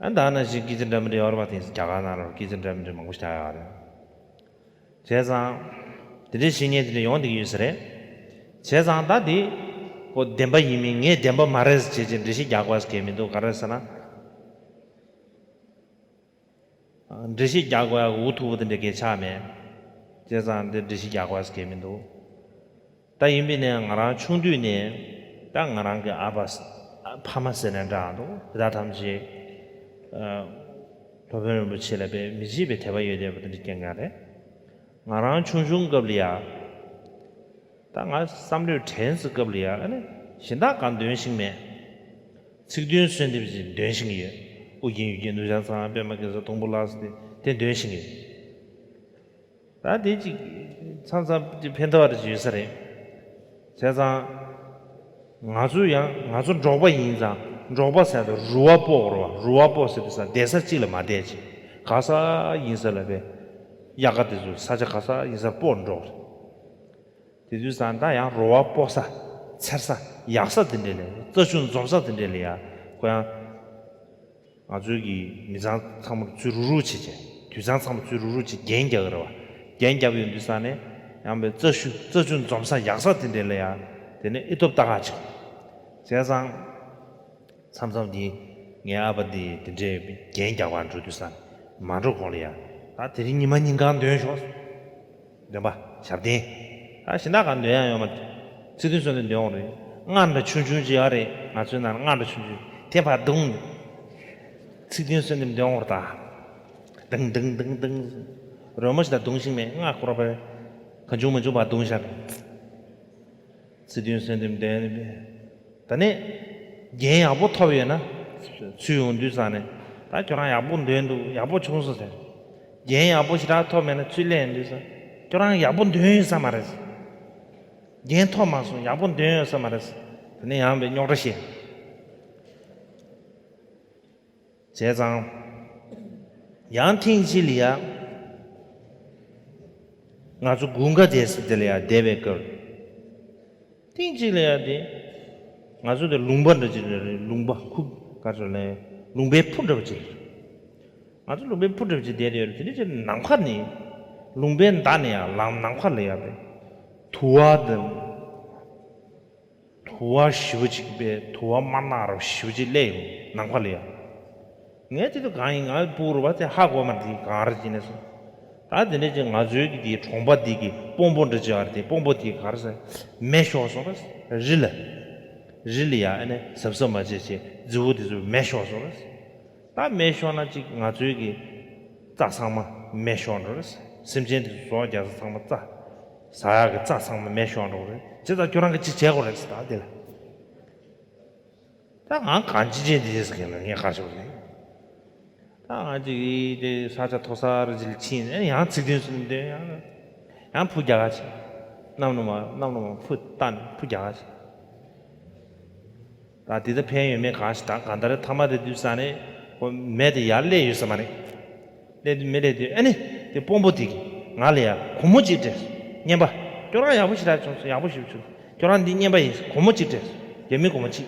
ཨ་ད་ནང་བཞིན་སྐད་ཆ་འདྲ་མི་འདྲ་ཡོད་རེད་པ། དེང་སང་རྒྱ་གར་ནང་ལ་སྐད་ཆ་འདྲ་མི་འདྲ་མང་པོ་ཞིག་རྒྱག་ཡོད་རེད། བྱས་ཙང་དེ་འདྲའི་བཤད་མཁན་དེ་འདྲ་ཡོང་བསྡད་ཀྱི་ཡོད་ས་རེད། བྱས་ཙང་ད་འདི་ཁོ་བདེན་པ་ཡིན་མིན། ངས་བདེན་པ་མ་རེད་ཟེར་བྱས་བྱས་འགྲེལ་བཤད་རྒྱག་དགོས་ཀྱི་མི་འདུག་ག་རེ་ཟེར་ན། འགྲེལ་བཤད་རྒྱག་དགོས་ཡག་འུ་ཐུག་པོ་དེ་འདྲ་གས་ཆགས་མེད། བྱས་ཙང་འདི་འགྲེལ་བཤད་རྒྱག་དགོས་ཀྱི་མི་འདུག་ད་ཡིན་པས་ནས་ང་རང་ཆུང་དུས་ནས་ད་ང་རང་གི་ཨ་ཕ་ཕ་མ་ཟེར་ནས་འདྲ་འདུག་དེ་དག་ཐམས་ཅད་ཨ་སློབ་དཔོན་རིན་པོ་ཆེ་ལ་དཔེ་མི་བརྗེད་པའི་དད་པ་ཡོད་བསྡད་པ་དེ་འདྲ་རྐྱང་རྐྱང་རེད། ང་རང་ཆུང་ཆུང་སྐབས་ལ་ཡ། ད་ང་བསམ་བློའི་དྲན་ཚེ་སྐབས་ལ་ཡ་ཨ་ནི་གཞན་དག་གང་འདོན་ཤེས་མེད། ཚིག་བདུན་གསོལ་འདེབས་ཅིག་འདོན་ཤེས་ཀྱི་ཡོད། ཨོ་རྒྱན་ཡུལ་གྱི་ནུབ་བྱང་མཚམས། པདྨ་གེ་སར་སྡོང་པོ་ལ་སོགས་ཏེ་དེ་འདོན་ཤེས་ཀྱི་ཡོད། ད་དེ་ཅིག་མཚམས་མཚམས་ཅིག་ཕན་ཐོགས་རེ་ཅིག་ཡོད་ས་རེད། བྱས་ཙང་ང་ཚོ་ཡང་ང་ཚོ་འབྲོག་པ་ཡིན་ཙང་། འབྲོག་པ་ཟེར་དུས་རུ་བ་སྤོ་དགོས་རེད་བ། རུ་བ་སྤོ་ཟེར་དུས་ས་གདན་ས་གཅིག་ལ་མ་བསྡད་ཅིག་ག་ས་ཡིན་ས་ལ་བས་དབྱར་ཁ་དེ་ཚོ་ས་ཆ་ག་ས་ཡིན་ས་སྤོ་འགྲོ་གི་རེད། དེ་དུས་ཙང་ད་ཡང་རུ་བ་སྤོ་ས། འཚེར་ས། ཡག་ས་དེ་འདྲས་ལ། རྩྭ་ཆུ་འཛོམས་ས་དེ་འདྲས་ལ་ཡ་ཁོ་ཡང་ང་ཚོའི་གི་མི་ཚང་ཚང་མར་ཚུར་རུག་རུག་བྱེད་བྱས། དུད་ཚང་ཚང་མར་ཚུར་རུག་རུག་བྱེད། རྒྱན་རྒྱག་གི་རེད་བ། རྒྱན་རྒྱབ་ཡོང་དུས་ཙང་ནས་ཡང་བའི་རྩྭ་ཆུ་རྩྭ་ཆུ་འཛོམས་ས་ཡག་ས་དེ་འདྲས་ལ་ཡ་དེ་ནས་ཨེ་སྟོབས་ལྟ་ག་བྱེད། བྱས་ཙང་། མཚམས་མཚམས་འདི་ངའི་ཨ་ཕ་འདི་དེ་འདྲའི་རྒྱན་རྒྱག་པར་འགྲོ་དུས་ཙང་མ་འགྲོ་གོང་ལ་ཡ། ད་དེ་རིང་ཉི་མ་ཉིན་གང་འདོན་ཤོག་འདོན་པ་ཞབས་བརྟན། ད་གཞན་དག་གང་འདོན་ཡག་ཡོད་མ་རེད། ཚིག་བདུན་གསོལ་འདེབས་འདོན་འོང་རེད། སྔགས་འདྲ་ཆུང་ཆུང་ཅིག་ཡོད་རེད། ང་ཚོའི་ནང་སྔགས་འདྲ་ཆུང་ཆུང་དེ་ཕར་བརྡུངས་ནས་ཚིག་བདུན་གསོལ་འདེབས་འདོན་འོང་རེད་ད། དང་དང་དང་དང་། རོལ་མོ་ཞིག་ད་བརྡུངས་ཤིང་མེད། སྔགས་སྐོར་བ་གང་བྱུང་མང་བྱུང་ཕར་བརྡུངས་བཞག་རེད། ཚིག་བདུན་གསོལ་འདེབས་འདོན་ནས་པས། ད་ནི་རྒྱན་ཡག་པོ་ཐོབ་ཡོད་ན་ཚུར་ཡོང་དུས་ཙང་ནས། ད་ཁྱོད་རང་ཡག་པོ་འདོན་འདུག་ཡག་པོ་བྱུང་སོང་ཟེར། རྒྱན་ཡག་པོ་ཞེ་དྲག་ཐོབ་མེད་ན་ཚུར་སླེབས་ཡོང་དུས་ཙང་། ཁྱོད་རང་ཡག་པོ་འདོན་ཡོད་ས་མ་རེད། རྒྱན་ཐོབ་མ་སོང་། ཡག་པོ་འདོན་ཡོད་ས་མ་རེད། ད་ནི་ཡང་བའི་རྙོག་དྲ་བཤད། བྱས་ཙང་། ཡང་ཐེངས་གཅིག་ལ་ཡ། ང་ཚོ་དགུན་ཁ་དེ་ས་དེ་ལ་ཡ་བསྡད་པའི་སྐབས། ཐེངས་གཅིག་ལ་ཡ་དེ། ང་ཚོ་དེ་ལུང་པ་འདྲ་ཅིག་ལ་རེད། ལུང་པ་ཁུག་ག་ཚོད་ལ་ཡ། ལུང་པའི་ཕུ་འདྲ་པོ་ཅིག་རེད། ང་ཚོ་ལུང་པའི་ཕུ་འདྲ་པོ་ཅིག་བསྡད་དེ་ཡོད་རེད། དེ་འདྲ་ཅིག་ནམ་མཁའ་ནས། ལུང་པའི་མདའ་ནས་ཡ་ལམ་ནམ་མཁའ་ལ་ཡ་དེ། དུ་བ་དང་། དུ་བ་ཞེ་པོ་ཅིག་པས། དུ་བ་དམར་ནག་རོ་ཞེ་པོ་ཅིག་སླེབས་ཡོང་ནམ་མཁའ་ལ་ཡ། ངས་དེ་དུས་གང་ཡིན། ང་སྤུ་གུ་རེད་པ། དེ་ཧ་གོ་མ་རེད། དེ་གང་རེད་ཅེས་ནས་སོང་། ད་དེ་འདྲ་ཅིག་ང་ཚོའི་གི་དེའི་གྲོང་པ་འདི་གི་སྤོ་འབོ་འདྲ་ཅིག་ཡོད་རེད། དེ་སྤོ་འབོ་དེ་ག་རེ་ཟེར། མེ་ཤོར་སོང་རེད། རི་ལ། རི་ལ་ཡ་ཨ་ནི་གཟབ་གཟབ་མ་བྱས་བྱས་རྫི་བོ་དེ་ཚོ་མེ་ཤོར་སོང་རེད། ད་མེ་ཤོར་ན་ཅིག་ང་ཚོའི་གི་རྩྭ་ཚང་མ་མེ་ཤོར་འགྲོ་རེད། སེམས་ཅན་དེ་ཚོ་ཟོག་རྒྱག་ས་ཚང་མ་རྩྭ་ཟ་ཡག་གི་རྩྭ་ཚང་མ་མེ་ཤོར་འགྲོ་གི་རེད། བྱས་ཙང་ཁྱོད་རང་གིས་ཅིག་བྱེད་དགོས་རེད་ཟེར། ད་དེ་ལ། ད་ང་གང་ཅི་བྱེད་འདི་ཟེར་མཁན་ལ་ངས་ག་རེ་ཞུ་དགོས་རེད། ད་ང་ཅིག་དེ་ས་ཆ་མཐོ་ས་རུ་ཅིག་ལ་ཕྱིན་ནས་ཡང་ཚིག་བདུན་གསོལ་འདེབས་འདོན། ཡང་ཡང་ཕུ་རྒྱག་ག་བྱེད། གནམ་ལོ་མ་གནམ་ལོ་མ་ཕུ་བཏང་ནས་ཕུ་རྒྱག་ག་བྱེད། ད་དེ་ད་ཕན་ཡོད་མེད་གང་ཞིག། ད་གང་ལྟར་ཐ་མ་དེ་དུས་ས་ནས་ཁོ་མེ་དེ་ཡར་སླེབས་ཡོད་ས་མ་རེད། སླེབས་དུས་མེ་སླེབས་དུས་ཨ་ནི་དེ་སྤོ་འབོ་དེ་གིས་ང་ལ་ཡ་སྒོར་མོ་གཅིག་སྤྲད། རྔན་པ། ཁྱོད་རང་ཡག་པོ་ཞེ་དྲག་བྱུང་སོང་། ཡག་པོ་ཞེ་པོ་བྱུང་། ཁྱོད་རང་འདི་རྔན་པ་ཡིན། སྒོར་མོ་གཅིག་སྤྲད་སོང་། རྒྱ་མི་སྒོར་མོ་གཅིག་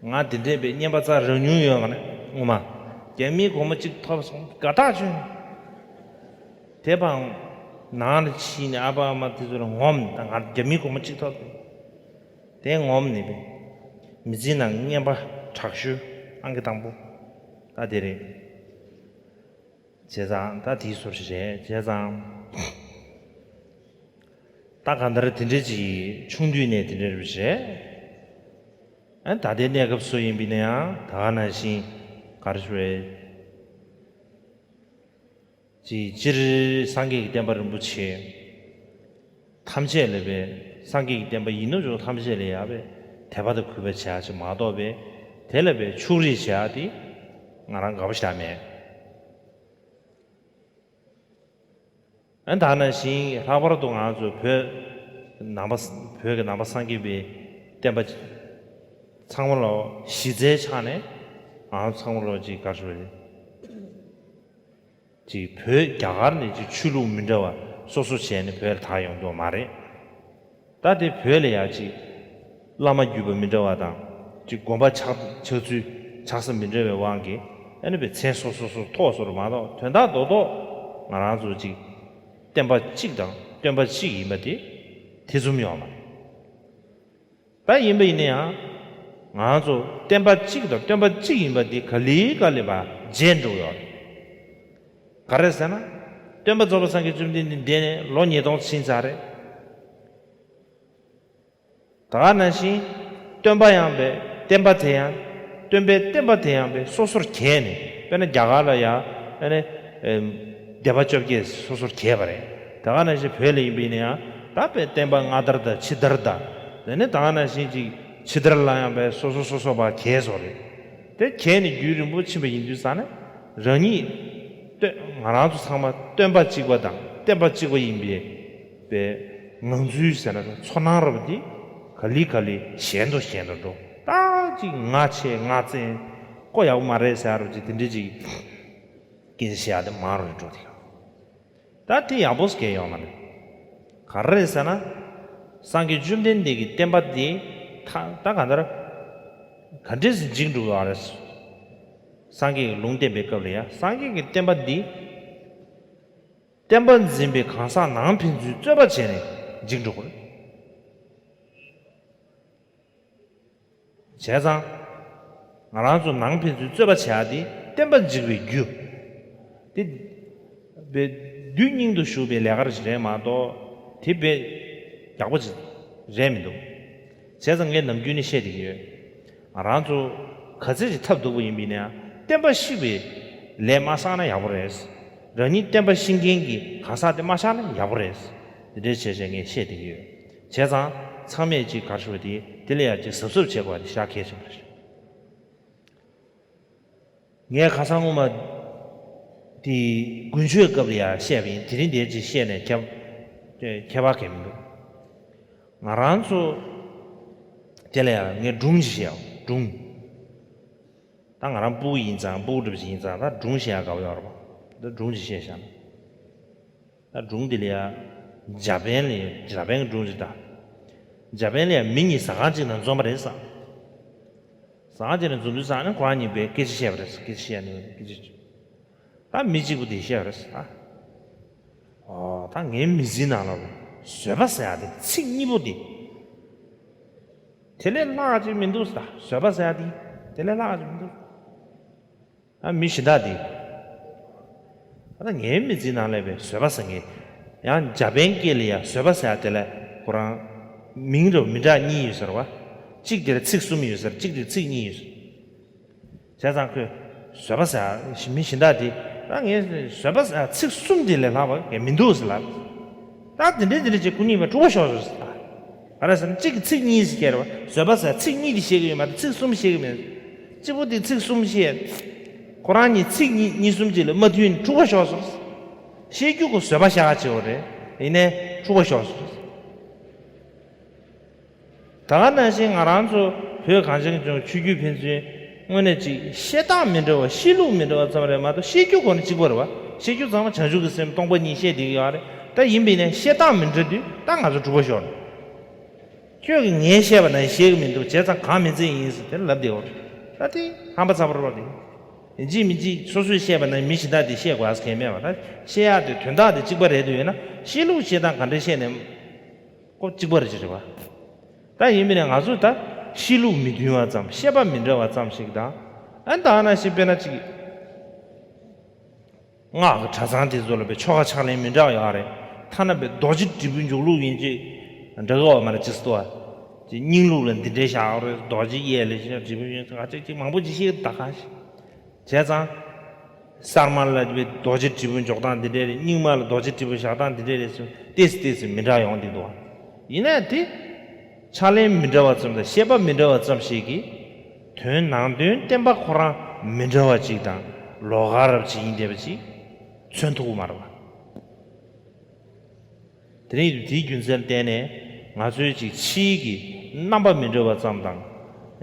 ང་དེ་འདྲས་པའི་རྔན་པ་རྩ་རག་མྱོང་ཡོད་མ་རེད་སྔོན་མ། རྒྱ་མིའི་སྒོར་མོ་གཅིག་ཐོབ་སོང་། དགའ་ཐག་ཆོད། དེ་བའང་ནང་ལ་ཕྱིན་ནས་ཨ་ཕ་ཨ་མ་དེ་ཚོ་ལ་ངོམ། ད་ང་རྒྱ་མིའི་སྒོར་མོ་གཅིག་ཐོབ་སོང་། དེ་ངོམ་ནས་པས། མི་ཚེའི་ནང་རྔན་པ་དྲག་ཤོས་ཨང་ཀི་དང་པོ་ད་དེ་རེད། བྱས་ཙང་ད་དེའི་སོར་ཞིག་རེད། བྱས་ཙང་ད་གང་ལྟར་དེ་འདྲ་ཅིག་ཆུང་དུས་ནས་དེ་འདྲ་རེད་པས། ཨ་ད་ལྟའི་གནས་སྐབས་སུ་ཡིན་པས་ན་ཡང་ད་ག་ནང་བཞིན་ག་རེ་ཞུ་རེད། ཅིག་སྤྱིར་སངས་རྒྱས་ཀྱི་བསྟན་པ་རིན་པོ་ཆེ་ཐམས་ཅད་ལ་པས། སངས་རྒྱས་ཀྱི་བསྟན་པ་ཡིན་ནོ་ཅོག་ཐམས་ཅད་ལ་ཡ་པས་དད་པ་དང་གུས་པ་བྱ་ཅིག་མ་གཏོགས་པས་དེ་ལ་པས་ཕྱུགས་རིགས་བྱ་དེ་ང་རང་དགའ་པོ་ཞེ་དྲག་མེད། ཨ་ད་ནང་བཞིན་ལྷག་པར་དུ་ང་ཚོ་བོད་ནང་པ། བོད་ཀྱི་ནང་པ་སངས་རྒྱས་པའི་བསྟན་པ་ཚང་མ་ལོ་གཞི་རྩའི་ཆ་ནས་ང་ཚོ་ཚང་མ་ལོ་ཅིག་ག་རེ་ཞུ་རེད། ཅིག་བོད་རྒྱ་གར་ནས་ཅིག་ཆོས་ལུགས་མི་འདྲ་བ་སོ་སོ་བྱས་ནས་བོད་ལ་དར་ཡོང་འདུག་མ་རེད། ད་དེ་བོད་ལ་ཡ་ཅིག་བླ་མ་བརྒྱུད་པ་མི་འདྲ་བ་དང་ཅིག་དགོན་པ་ཆགས་ཆགས་ཚུལ་ཆགས་ས་མི་འདྲ་བའི་དབང་གིས་ཨ་ནི་པའི་མཚན་སོ་སོ་སོ་ཐོགས་སོ་རུ་མ་གཏོགས་དོན་དག་རྡོག་རྡོག་ང་རང་ཚོ་ཅིག་བསྟན་པ་གཅིག་དང་སྟོན་པ་གཅིག་ཡིན་པ་དེ་ཐེ་ཚོམ་ཡོད་མ་རེད། ད་ཡིན་པ་ཡིན་ན་ཡང་ང་ཚོ་བསྟན་པ་གཅིག་དང་སྟོན་པ་གཅིག་ཡིན་པ་དེ་ག་ལེ་ག་ལེ་བརྗེད་འགྲོ་ཡོད་རེད། ག་རེ་ཟེར་ན། སྟོན་པ་རྫོགས་པ་སངས་རྒྱས་བཅོམ་ལྡན་འདས་འདས་ནས་ལོ་ཉིས་སྟོང་ཕྱིན་ཚར་རེད། ད་ག་ནང་བཞིན་སྟོན་པ་ཡང་པས་བསྟན་པ་དེ་ཡང་། སྟོན་པའི་བསྟན་པ་དེ་ཡང་པས་སོ་སོར་གྱེས་ནས་དཔེར་ན་རྒྱ་གར་ལ་ཡང་ཨ་ནི་ཨེམ། སྡེ་པ་བཅོ་བརྒྱད་སོ་སོར་གྱེས་པ་རེད། ད་ག་ནང་བཞིན་བོད་ལ་ཡིན་པ་ཡིན་ན་ཡང་ད་པས་བསྟན་པ་སྔ་དར་དང་ཕྱི་དར་དང་དེ་ནས་ད་ག་ནང་བཞིན་ཅིག་ཕྱི་དར་ལ་ཡང་པས་སོ་སོ་སོ་སོ་བ་གྱེས་སོ་རེད། དེ་གྱེས་ནས་རྒྱུན་རིང་པོ་ཕྱིན་པ་ཡིན་དུས་ཙང་ནས་རང་ཉིད་སྟོན་ང་རང་ཚོ་ཚང་མ་སྟོན་པ་གཅིག་པ་དང་བསྟན་པ་གཅིག་པ་ཡིན་པའི་པའི་ངང་ཚུལ་ཟེར་ན་ཚོར་སྣང་རབ་འདི་ག་ལེ་ག་ལེ་ཞན་དུ་ཞན་དུ་འགྲོ། ད་ཅིག་ང་ཆེ་ང་བཙན་ཀོ་ཡག་པོ་མ་རེད་ཟེར་རོ་ཅིག་དེ་འདྲ་ཅིག་སྐད་ཆ་བཤད་ཡག་དེ་མང་རུ་འགྲོ་དེ། ད་དེ་ཡག་པོ་སྐད་ཡོང་མ་རེད། ག་རེ་རེད་ཟེར་ན། སངས་རྒྱས་བཅོམ་ལྡན་འདས་ཀྱི་བསྟན་པ་འདི་ད་ད་ག་འདར་ག་འདྲས་སེ་འཇིག་འགྲོ་བ་རེད། སངས་རྒྱས་ཀྱི་ལུང་བསྟན་པའི་སྐབས་ལ་ཡང་སངས་རྒྱས་ཀྱི་བསྟན་པ་འདི། བསྟན་པ་འཛིན་པའི་གང་ཟག་ནང་ཕན་ཚུན་རྩོད་པ་བྱས་ནས་འཇིག་འགྲོ་གི་རེད། བྱས་ཙང་། ང་རང་ཚོ་ནང་ཕན་ཚུན་རྩོད་པ་བྱེད་ཡག་དེ་བསྟན་པ་འཇིག་པའི་རྒྱུ། དེ། བའི་རྒྱུ་སྙིང་དུ་ཞུགས་པའི་ལས་ཀ་ཞིག་རེད་མ་གཏོགས་དེ་བས་ཡག་པོ་ཅིག་རེད་མི་འདུག་བྱས་ཙང་ངས་ནམ་རྒྱུན་ནས་བཤད་བསྡད་ཀྱི་ཡོད། ང་རང་ཚོ་ག་ཚད་ཅིག་ཐབས་སྡུག་པོ་ཡིན་པ་ཡིན་ན་ཡང་བསྟན་པ་བཤིག་པའི་ལས་མ་བསགས་ན་ཡག་པོ་རེད། རང་ཉིད་བསྟན་པ་བཤིག་མཁན་གྱི་གང་ཟག་དེ་མ་ཆགས་ན་ཡག་པོ་རེད། དེ་འདྲའི་བྱས་བྱས་ངས་བཤད་བསྡད་ཀྱི་ཡོད། བྱས་ཙང་ཚང་མས་ཅིག་ག་རེ་ཞུ་བ་དེ་དེ་ལ་ཡང་ཅིག་གཟབ་གཟབ་བྱེད་དགོས་པ་དེ་ཞེ་དྲག་གལ་ཆེན་པོ་རེད། ངས་ཁ་སང་སྔོན་མ་དེ་དགུན་ཆོས་སྐབས་ལ་ཡང་བཤད་པ་ཡིན། དེ་རིང་དེ་ཅིག་བཤད་ནས་ཁྱད་ཁྱད་པར་གང་མི་འདུག་ང་རང་ཚོ་དེ་ལ་ཡང་ངས་སྒྲུང་ཅིག་བཤད་ཡོང་། སྒྲུང་། ད་ང་རང་སྤུ་གུ་ཡིན་ཙང་སྤུ་གུ་འདྲ་པོ་ཅིག་ཡིན་ཙང་ད་སྒྲུང་བཤད་ཡག་དགའ་པོ་ཡོད་རེད་པ། ད་སྒྲུང་ཅིག་བཤད་བཞག་ན། ད་སྒྲུང་འདི་ལ་ཡ། འཇར་པན་ལ་ཡ་འཇར་པན་གྱི་སྒྲུང་ཅིག་ད། འཇར་པན་ལ་ཡ་མི་གཉིས་ཟ་ཁང་གཅིག་ནང་འཛོམས་པ་རེད་ཟེར། ཟ་ཁང་གཅིག་ནང་འཛོམས་དུས་ཙང་ནས་ཁོ་རང་གཉིས་པས་སྐད་ཆ་བཤད་པ་རེད་ཟེར། སྐད་ཆ་བཤད་ནས་སྐད་ཆ། ད་མི་གཅིག་པུ་དེས་བཤད་པ་རེད་ཟེར་ད། ཨོ་ད་ངའི་མི་ཚེའི་ནང་ལ་བཟོད་པ་ཟེར་ཡ་དེ་ཚིག་གཉིས་པོ་དེ། དེ་ལས་ལྷག་ཅིག་མི་འདུག་ཟེར་ད། བཟོད་པ་ཟེར་ཡ་དེ་དེ་ལས་ལྷག་ཅིག་མི་འདུག་ཨ་མི་གཞན་དག་འདི། ཨ་ད་ངའི་མི་ཚེའི་ནང་ལ་བའི་བཟོད་པ་ཟེར་མཁན། ཡང་འཇར་པན་སྐད་ལ་ཡང་བཟོད་པ་ཟེར་ཡ་དེ་ལ་ཁོ་རང་མིང་རུ་མི་འདྲ་གཉིས་ཡོད་ཟེར་བ། གཅིག་དེ་ལ་ཚིག་གསུམ་ཡོད་ཟེར། གཅིག་དེ་ལ་ཚིག་གཉིས་ཡོད་ཟེར། བྱས་ཙང་ཁོས་བཟོད་པ་ཟེར་ཡ་མི་གཞན་དག་འདི། ཨ་ངས་བཟོད་པ་ཟེར་ཡ་ཚིག་གསུམ་དེ་ལས་ལྷག་པ་ངས་མི་འདུག་ཟེར་ལབ། ད་དེ་འདྲའི་དེ་འདྲ་བྱས་སྐུ་ཉིད་པ་འཁྲུག་པ་ཤོར་སོང་ཟེར། ག་རེ་ཟེར་ན་གཅིག་གིས་ཚིག་གཉིས་ཤིག་བཤད་རེད་བ། བཟོད་པ་ཟེར་ཚིག་གཉིས་དེ་བཤད་གི་ཡོད་མ་གཏོགས་ཚིག་གསུམ་བཤད་གི་མེད། གཅིག་པོ་དེ་ཚིག་གསུམ་བཤད། ཁོ་རང་གཉིས་ཚིག་གཉིས་གཉིས་གསུམ་ཅིག་ལ་མ་མཐུན་ནས་འཁྲུག་པ་ཤོར་སོང་། བཤད་རྒྱུ་ཁོ་བཟོད་པ་བཞག་བྱེད་འོ་རེད། ཡིན་ནའི་འཁྲུག་པ་ཤོར་སོང་། ད་ག་ནང་བཞིན་ང་རང་ཚོ་བོད་གངས་ཅན་ལྗོངས་ཆོས་བརྒྱུད་ཕན་ཚུན་དངོས་གནས་ཅིག་བཤད་སྟངས་མི་འདྲ་བ་བཤད་ལུགས་མི་འདྲ་བ་ཙམ་རེད་མ་གཏོགས་བཤད་རྒྱུ་ཁོ་ནི་གཅིག་པ་རེད་བ། བཤད་རྒྱུ་ཚང་མ་བྱང་ཆུབ་ཀྱི་སེམས་སྟོང་པ་ཉིད་བཤད་བསྡད་ཀྱི་ཡོད་རེད། ད་ཡིན་པས་ན་བཤད་སྟངས་མི་འདྲ་དུས་ད་ང་ཚོ་གྲུབ་པ་ཤོར་ནས། ཁྱོད་ཀྱིས་ངས་བཤད་པ་ནང་བཤད་གི་མི་འདུག་བྱས་ཙང་གང་མི་འཛིན་ཡིན་ཟེར་དེ་ལབ་བསྡད་པ་རེད། ད་དེ་ཧམ་པ་ཚ་པོ་རེད་པ། དེ་ཡིན་གཅིག་མིན་གཅིག་སོ་སོས་བཤད་པ་ནང་མི་གཞན་དག་དེ་བཤད་དགོས་ཟེར་མཁན་མེད་པ། ད་བཤད་ཡག་དེ་དོན་དག་དེ་གཅིག་པ་རེད་འདུག་ཡོད་ན་བཤད་ལུགས་བཤད་སྟངས་ག་འདྲ་བཤད་ནས་ཀོ་གཅིག་པ་རེད་ཅེས་རེད་པ། ད་ཡིན་པས་ན་ང་ཚོ་ད་བཤད་ལུགས་མི་མཐུན་པ་ཙམ་བཤད་པ་མི་འདྲ་བ་ཙམ་ཞིག་དང་། ཨ་ད་ནང་བཞིན་དཔེར་ན་གཅིག་སྔགས་ཀྱི་གྲྭ་ཚང་དེ་ཚོ་ལ་བའི་ཆོ་ག་ཕྱག་ལེན་མི་འདྲ་བ་ཡོད་རེད། ཐ་ན་བའི་རྡོ་རྗེ་དྲིལ་བུ་འཇུག་ལུགས་ཡིན་གཅིག་འདྲ་གི་བ་མ་རེད་ཅེས་སོ། ཅིག་རྙིང་ལུགས་ལ་འདི་འདྲའི་བཞག་རེད། རྡོ་རྗེ་གཡས་ལ་བཞག་དྲིལ་བུ་གཡོན་ཟེར་ག་ཅིག་ཅིག་མང་པོ་ཅིག་ཤེས་ད་གང་ཞིག་བྱས་ཙང་། གསར་མ་ལ་བའི་རྡོ་རྗེ་དྲིལ་བུ་འཇོག་སྟངས་འདི་འདྲ་རེད། རྙིང་མ་ལ་རྡོ་རྗེ་དྲིལ་བུ་བཞག་སྟངས་འདི་འདྲ་རེད་ཟེར་ཏོག་ཙམ་ཏོག་ཙམ་མི་འདྲ་ཡོང་གི་འདུག་ཡིན་ནའི་དེ། ཕྱག་ལེན་མི་འདྲ་བ་ཙམ་དང་བཤད་པ་མི་འདྲ་བ་ཙམ་ཞིག་གིས། དོན་ནང་དོན་བསྟན་པ་ཁོ་རང་མི་འདྲ་བ་ཅིག་དང་ལོགས་ཀ་རབ་ཅིག་ཡིན་བསྡད་པ་ཅིག་མཚོན་ཐུབ་ཀྱི་མ་རེད་པ། དེ་རིང་དེའི་རྒྱུ་མཚན་བརྟེན་ནས་ང་ཚོའི་ཅིག་ཕྱིའི་གི་རྣམ་པ་མི་འདྲ་བ་ཙམ་དང་།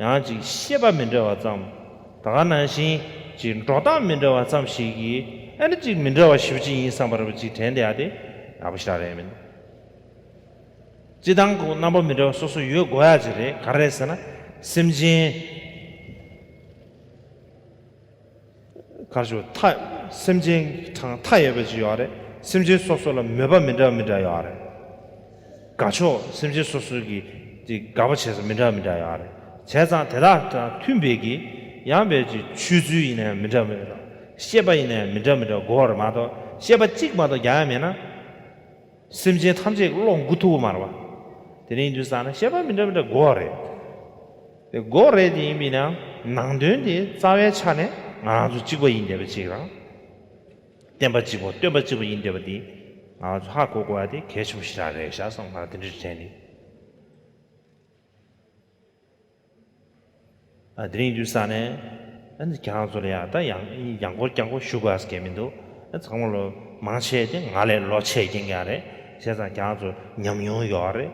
ཡང་ཅིག་བཤད་པ་མི་འདྲ་བ་ཙམ། ད་ག་ནང་བཞིན་ཅིག་འགྲོ་སྟངས་མི་འདྲ་བ་ཙམ་ཞིག་གིས་ཨ་ནི་ཅིག་མི་འདྲ་བ་ཞེ་པོ་ཅིག་ཡིན་བསམ་པ་རེད་པ་ཅིག་དྲན་བསྡད་ཡ་དེ་ཡག་པོ་ཞེ་དྲག་རེད་མིན། སྤྱིར་བཏང་གི་རྣམ་པ་མི་འདྲ་བ་སོ་སོ་ཡོད་དགོས་ཡ་ཅིག་རེད། ག་རེ་རེད་ཟེར་ན། སེམས་ཅན། གར་ཞུ་མཐའ། སེམས་ཅན་གྲངས་མཐའ་ཡས་པ་ཅིག་ཡོད་རེད། སེམས་ཅན་སོ་སོ་ལ་མོས་པ་མི་འདྲ་མི་འདྲ་ཡོད་རེད། དགའ་ཕྱོགས་སེམས་ཅན་སོ་སོ་གི་དེ་དགའ་པོ་བྱེད་ས་མི་འདྲ་མི་འདྲ་ཡོད་རེད། བྱས་ཙང་དེ་དག་དང་མཐུན་པའི་གི་ཡང་བའི་ཅིག་ཆོས་ཚུལ་ཡིན་ན་ཡང་མི་འདྲ་མི་འདྲ། བཤད་པ་ཡིན་ན་ཡང་མི་འདྲ་མི་འདྲ་དགོས་པ་རེད་མ་གཏོགས་བཤད་པ་གཅིག་མ་གཏོགས་རྒྱག་ཡ་མེད་ན། སེམས་ཅན་ཐམས་ཅད་ཀློག་འགུ་ཐུབ་ཀྱི་མ་རེད་པ། དེ་རིང་དུས་ཙང་ན་བཤད་པ་མི་འདྲ་མི་འདྲ་དགོས་རེད། དེ་དགོས་རེད་དེ་ཡིན་པས་ན་ནང་དོན་དེ་རྩ་བའི་ཆ་ནས་ང་རང་ཚོ་གཅིག་པ་ཡིན་བསྡད་པ་ཅིག་དང་། བསྟན་པ་གཅིག་པ་སྟོན་པ་གཅིག་པ་ཡིན་བསྡད་པ་དེ་ང་རང་ཚོ་ཧ་གོ་དགོས་པ་དེ་གལ་ཆེན་པོ་ཞེ་དྲག་རེད་ཤག་བསམ་ང་དེ་འདྲ་དྲན་ནས། ཨ་དེ་རིང་དུས་ས་ནས་ཨ་ནི་ཁྱེད་རང་ཚོ་ལ་ཡང་ད་ཡང་ཡང་སྐོར་རྐྱང་སྐོར་ཞུ་དགོས་ཟེར་མཁན་མི་འདུག་ཨ་ཚང་མ་ལོ་མང་ཆེ་དེ་ང་ལས་ལོ་ཆེ་རྐྱང་རྐྱང་རེད། བྱས་ཙང་ཁྱེད་རང་ཚོ་ཉམས་མྱོང་ཡོད་རེད།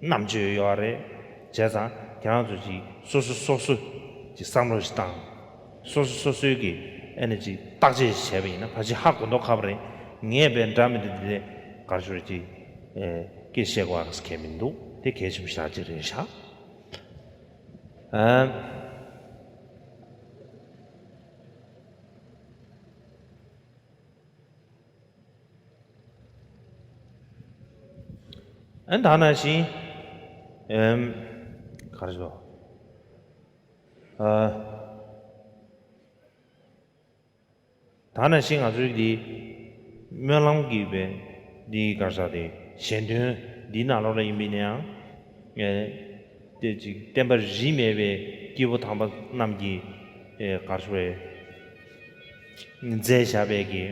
རྣམ་དཔྱོད་ཡོད་རེད། བྱས་ཙང་ཁྱེད་རང་ཚོ་ཅིག་སོ་སོ་སོ་སོ་ཅིག་བསམ་བློ་ཞིག་བཏང་། སོ་སོ་སོ་སོའི་གི་ཨ་ནི་ཅིག་བརྟག་དཔྱད་ཞིག་བྱས་པ་ཡིན་ན་ཕལ་ཆེར་ཧ་གོ་མདོག་ཁ་པོ་རེད། ངས་བས་འདྲ་མི་འདྲ་འདི་འདྲ་གར་ཞོར་ཅིག་ཨེ་སྐད་བཤད་དགོས་ཟེར་མཁན་མི་འདུག་དེ་གལ་ཆེན་པོ་ཞེ་དྲག་ཅིག་རེད་ཤག་ཨ། ཨ་ད་ནང་བཞིན། ཨེམ། ག་རེ་ཟེར། ཨ། ད་ནང་བཞིན་ང་ཚོའི་འདི་སྨོན་ལམ་གྱི་བའི་འདི་གར་ས་དེ་ཞལ་འདོན་འདི་ནང་ལོགས་ལ་ཡིན་པས་ན་ཡང་། ཨེ། དེ་ཅིག་བསྟན་པ་རིས་མེད་པའི་སྐྱེས་བུ་དམ་པ་རྣམས་ཀྱིས་ཨེ་གར་ཞུ་བའི་མཛད་བཞག་པའི་གི་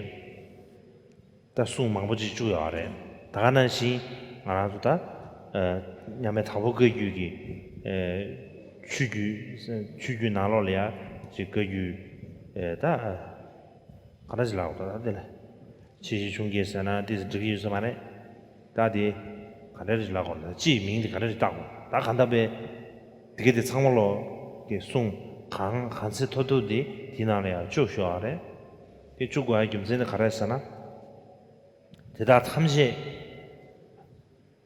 ད་གསུང་མང་པོ་ཅིག་བཅུག་ཡོད་རེད། ད་ག་ནང་བཞིན་ང་རང་ཚོ་ད་ཨེ་མཉམ་མེད་དྭགས་པོ་བཀའ་བརྒྱུད་ཀྱི་ཨེ་ཆོས་བརྒྱུད་ཆོས་བརྒྱུད་ནང་ལོགས་ལ་ཡ་ཅིག་བཀའ་བརྒྱུད་ཨེ་ད་ག་འདྲ་ཞིག་ལབ་དགོས་ད་དེ་ལ། ཆེ་བཞི་ཆུང་བརྒྱད་ཟེར་ན་ཏོག་ཙམ་འགྲིག་གི་ཡོད་ས་མ་རེད། ད་དེ་ག་འདྲ་རེ་ལབ་དགོས་ན་སྤྱིའི་མིང་དེ་ག་འདྲ་རེ་བཏགས་དགོས་ད་ག་འདྲ་པས། དེ་ག་དེ་ཚང་མ་ལོ་གི་གསུང་གང་གང་ཚེ་ཐོབ་ཐོབ་དེ་དེའི་ནང་ལ་ཡང་བཅུག་ཤོག་ཨ་རེད། དེ་བཅུག་དགོས་ཡ་རྒྱུ་མཚན་དེ་ག་རེ་ཟེར་ན། དེ་དག་ཐམས་ཅད་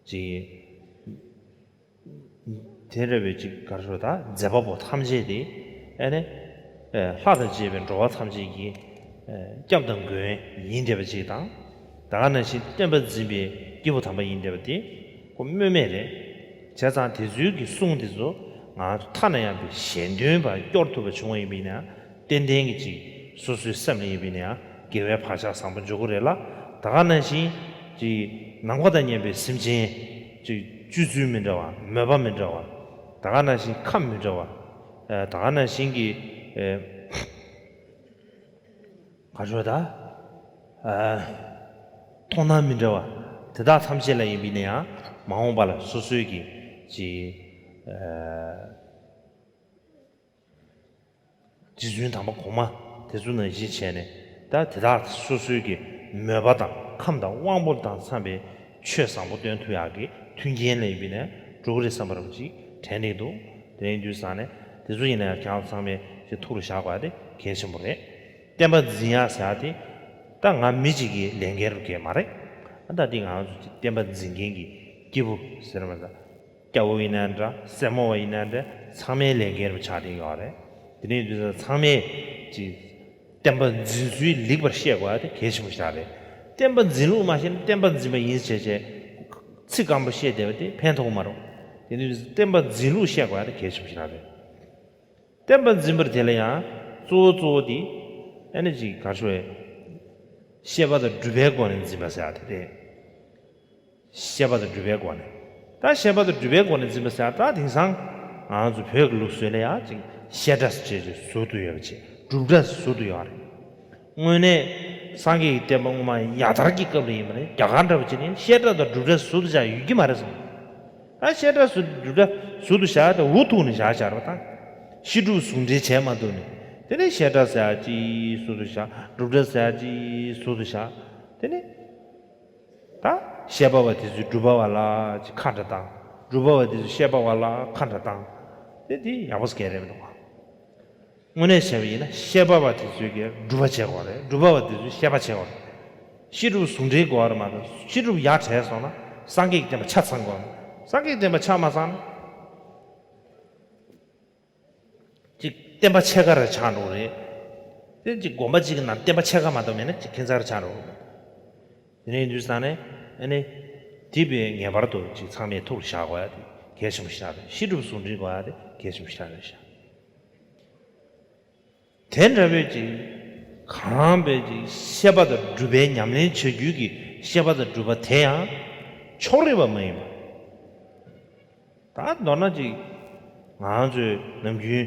ཀྱི། དེ་འདྲ་བའི་ཅིག་གར་ཞོར་ད་མཛད་པ་པོ་ཐམས་ཅད་དེ་ཨེ་ནི་ལྷ་དང་བཅས་པའི་འགྲོ་བ་ཐམས་ཅད་ཀྱི་སྐྱབས་དང་མགོན་ཡིན་བསྡད་པ་ཅིག་དང་། ད་ག་ནང་བཞིན་བསྟན་པ་འཛིན་པའི་སྐྱེས་བུ་དམ་པ་ཡིན་བསྡད་པ་དེ་ཁོ་སྨོས་མེད་རེད། བྱས་ཙང་དེ་ཚོའི་གི་གསུང་དེ་ཚོ་ང་ཚོ་ཐ་ན་ཡང་པའི་ཞལ་འདོན་པ་སྐྱོར་ཐུབ་པ་བྱུང་བ་ཡིན་པ་ཡིན་ན་ཡང་ཏན་ཏན་གྱི་ཅིག་སོ་སོའི་སེམས་ལ་ཡིན་པ་ཡིན་ན་ཡང་དགེ་བའི་བག་ཆགས་བཟང་པོ་འཇོག་གི་རེད་ལ། ད་ག་ནང་བཞིན་ཅིག་ནམ་མཁའ་དང་མཉམ་པའི་སེམས་ཅན་ཅིག་སྤྱོད་ཚུལ་མི་འདྲ་བ་མོས་པ་མི་འདྲ་བ། ད་ག་ནང་བཞིན་ཁམས་མི་འདྲ་བ། ཨ་ད་ག་ནང་བཞིན་གྱི་ཨེ་ག་རེ་ཟེར་ད། ཨ་མཐོང་སྣང་མི་འདྲ་བ། དེ་དག་ཐམས་ཅད་ལ་ཡིན་པ་ཡིན་ན་ཡང་མ་འོངས་པ་ལ་སོ་སོའི་གི་ཅིག་ཨ་རྗེ་བཙུན་དམ་པ་གོང་མ་དེ་ཚོ་ནང་བཞིན་བྱས་ནས་ད་དེ་དག་སོ་སོའི་གི་མོས་པ་དང་ཁམས་དང་དབང་པོ་དང་འཚམ་པའི་ཆོས་བཟང་པོ་སྟོན་ཐུབ་ཡག་གི་མཐུན་རྐྱེན་ལ་ཡིན་པ་ཡིན་ན་འགྲོ་གི་རེད་བསམ་པ་རང་ཅིག་དྲན་གྱི་འདུག་དེ་ཡིན་དུས་ཙང་ནས་དེ་ཚོ་ཡིན་ན་ཡང་ཁྱེད་རང་ཚང་མས་ཅིག་ཐུགས་ལ་བཞག་དགོས་ཡ་དེ་གལ་ཆེན་པོ་རེད། བསྟན་པ་འཛིན་ཡག་ཟེར་ཡག་དེ་ད་ང་མི་གཅིག་གི་ལས་འགན་རུ་གས་མ་རེད། ད་ལྟ་འདི་ང་ཚོ་བསྟན་པ་འཛིན་མཁན་གྱི་སྐྱེས་བུ་ཟེར་བ་དང་། སྐྱ་བོ་ཡིན་ན་འདྲ། སེར་མོ་བ་ཡིན་ན་འདྲ། ཚང་མའི་ལས་འགན་རུ་ཆགས་བསྡད་ཡོད་རེད། དེ་ནས་དུས་ཚོད་ཚང་མས་ཀྱི་བསྟན་པ་འཛིན་ཚུལ་ལེགས་པར་ཤེས་དགོས་ཡ་དེ་གལ་ཆེན་པོ་ཞིག་རེད། བསྟན་པ་འཛིན་ལུགས་མ་ཤེས་ན་བསྟན་པ་འཛིན་པ་ཡིན་ཟེར་བྱས་ཚིག་སྐམ་པོ་བཤད་བསྡད་པ་དེ་ཕན་ཐོགས་མ་རེད། དེ་ནས་བསྟན་པ་འཛིན་ལུགས་ཤེས་དགོས་ཡ་དེ་གལ་ཆེན་པོ་ཞིག་རེད། བསྟན་པ་འཛིན་པར་དེ་ལ་ཡང་གཙོ་བོ་གཙོ་བོ་དེ་ཨ་ནི་ཅིག་ག་རེ་ཞུ་དགོས་རེད། བཤད་པ་དང་སྒྲུབ་པའི་སྒོ་ནས་འཛིན་པ་ཟེར་ཡ་དེ་རེད། བཤད་པ་དང་སྒྲུབ་པའི་སྒོ་ནས། ད་བཤད་པ་དང་སྒྲུབ་པའི་སྒོ་ནས་འཛིན་པ་ཟེར་ཡ་ད་དེང་སང་ང་ཚོ་བོད་ཀྱི་ལུགས་སྲོལ་ལ་ཡང་ཅིག་བཤད་གྲྭ་ཟེར་བྱས་ཟུར་དུ་ཡོད་པ་ཅིག་སྒྲུབ་གྲྭ་ཟུར་དུ་ཡོད་རེད། དངོས་གནས་སངས་རྒྱས་ཀྱི་བསྟན་པ་སྔོན་མ་ཡང་དར་གྱི་སྐབས་ལ་ཡིན་པ་ནི་རྒྱ་གར་འདྲ་བ་ཅིག་ནི་བཤད་གྲྭ་དང་སྒྲུབ་གྲྭ་ཟུར་དུ་བཞག་ཡོད་ཀྱི་མ་རེད་བསམ། ད་བཤད་གྲྭ་ཟུར་སྒྲུབ་གྲྭ་ཟུར་དུ་བཞག་ད་འུ་ཐུག་ནས་བཞག་བཞག་རེད་པ། ད་བཤད་སྒྲུབ་ཟུང་འབྲེལ་བྱས་མ་ཐུབ་ནས། དེ་ནས་བཤད་གྲྭ་ཟེར་ཡ་ཅིག་ཟུར་དུ་བཞག་སྒྲུབ་གྲྭ་ཟེར་ཡ་ཅིག་ཟུར་དུ་བཞག་དེ་ནས་ད་བཤད་པ་བ་དེ་ཚོས་སྒྲུབ་པ་བ་ལ་ཅིག་ཁ་འདྲ་བཏང་། སྒྲུབ་པ་བ་དེ་ཚོས་བཤད་པ་བ་ལ་ཁ་འདྲ་བཏང་། དེ་དེ་ཡག་པོ་སྐད་རེད་མི་འདུག་དངོས་གནས་བྱས་པ་ཡིན་ན་བཤད་པ་བ་དེ་ཚོས་ཀྱི་སྒྲུབ་པ་བྱེད་དགོས་རེད། སྒྲུབ་པ་བ་དེ་ཚོས་བཤད་པ་བྱེད་དགོས་རེད། བཤད་སྒྲུབ་ཟུང་འབྲེལ་དགོས་རེད་མ་གཏོགས་བཤད་སྒྲུབ་ཡར་བྲལ་སོང་ན་སངས་རྒྱས་ཀྱི་བསྟན་པ་ཆ་ཚང་དགོས་རེད། སངས་རྒྱས་ཀྱི་བསྟན་པ་ཆ་མ་ཚང་ན། ཅིག་བསྟན་པ་ཕྱེད་ཀ་རེ་ཆགས་འགྲོ་རེད། དེ་ཅིག་དགོན་པ་གཅིག་གི་ནང་བསྟན་པ་ཕྱེད་ཀ་མ་གཏོགས་མེད་ན་ཅིག་ཁྱད་མཚར་ཆགས་འགྲོ་རེད། དེ་ནས་དུས་ས་ནས་ཨ་ནི་དེ་བས་ངེས་པར་དུ་ཅིག་ཚང་མས་ཐུགས་ལ་བཞག་དགོས་ཡ་དེ་གལ་ཆེན་པོ་ཞིག་རེད། བཤད་སྒྲུབ་ཟུང་འབྲེལ་དགོས་ཡ་དེ་གལ་ཆེན་པོ་ཞིག་རེད་ཤག་དེ་འདྲ་བའི་ཅིག་གང་རང་བའི་ཅིག་བཤད་པ་དང་སྒྲུབ་པའི་ཉམས་ལེན་བྱ་རྒྱུ་གི་བཤད་པ་དང་སྒྲུབ་པ་དེ་ཡང་ཕྱོགས་རིས་པ་མ་ཡིན་པ། ད་མདོར་ན་ཅིག་ང་ཚོས་ནམ་རྒྱུན་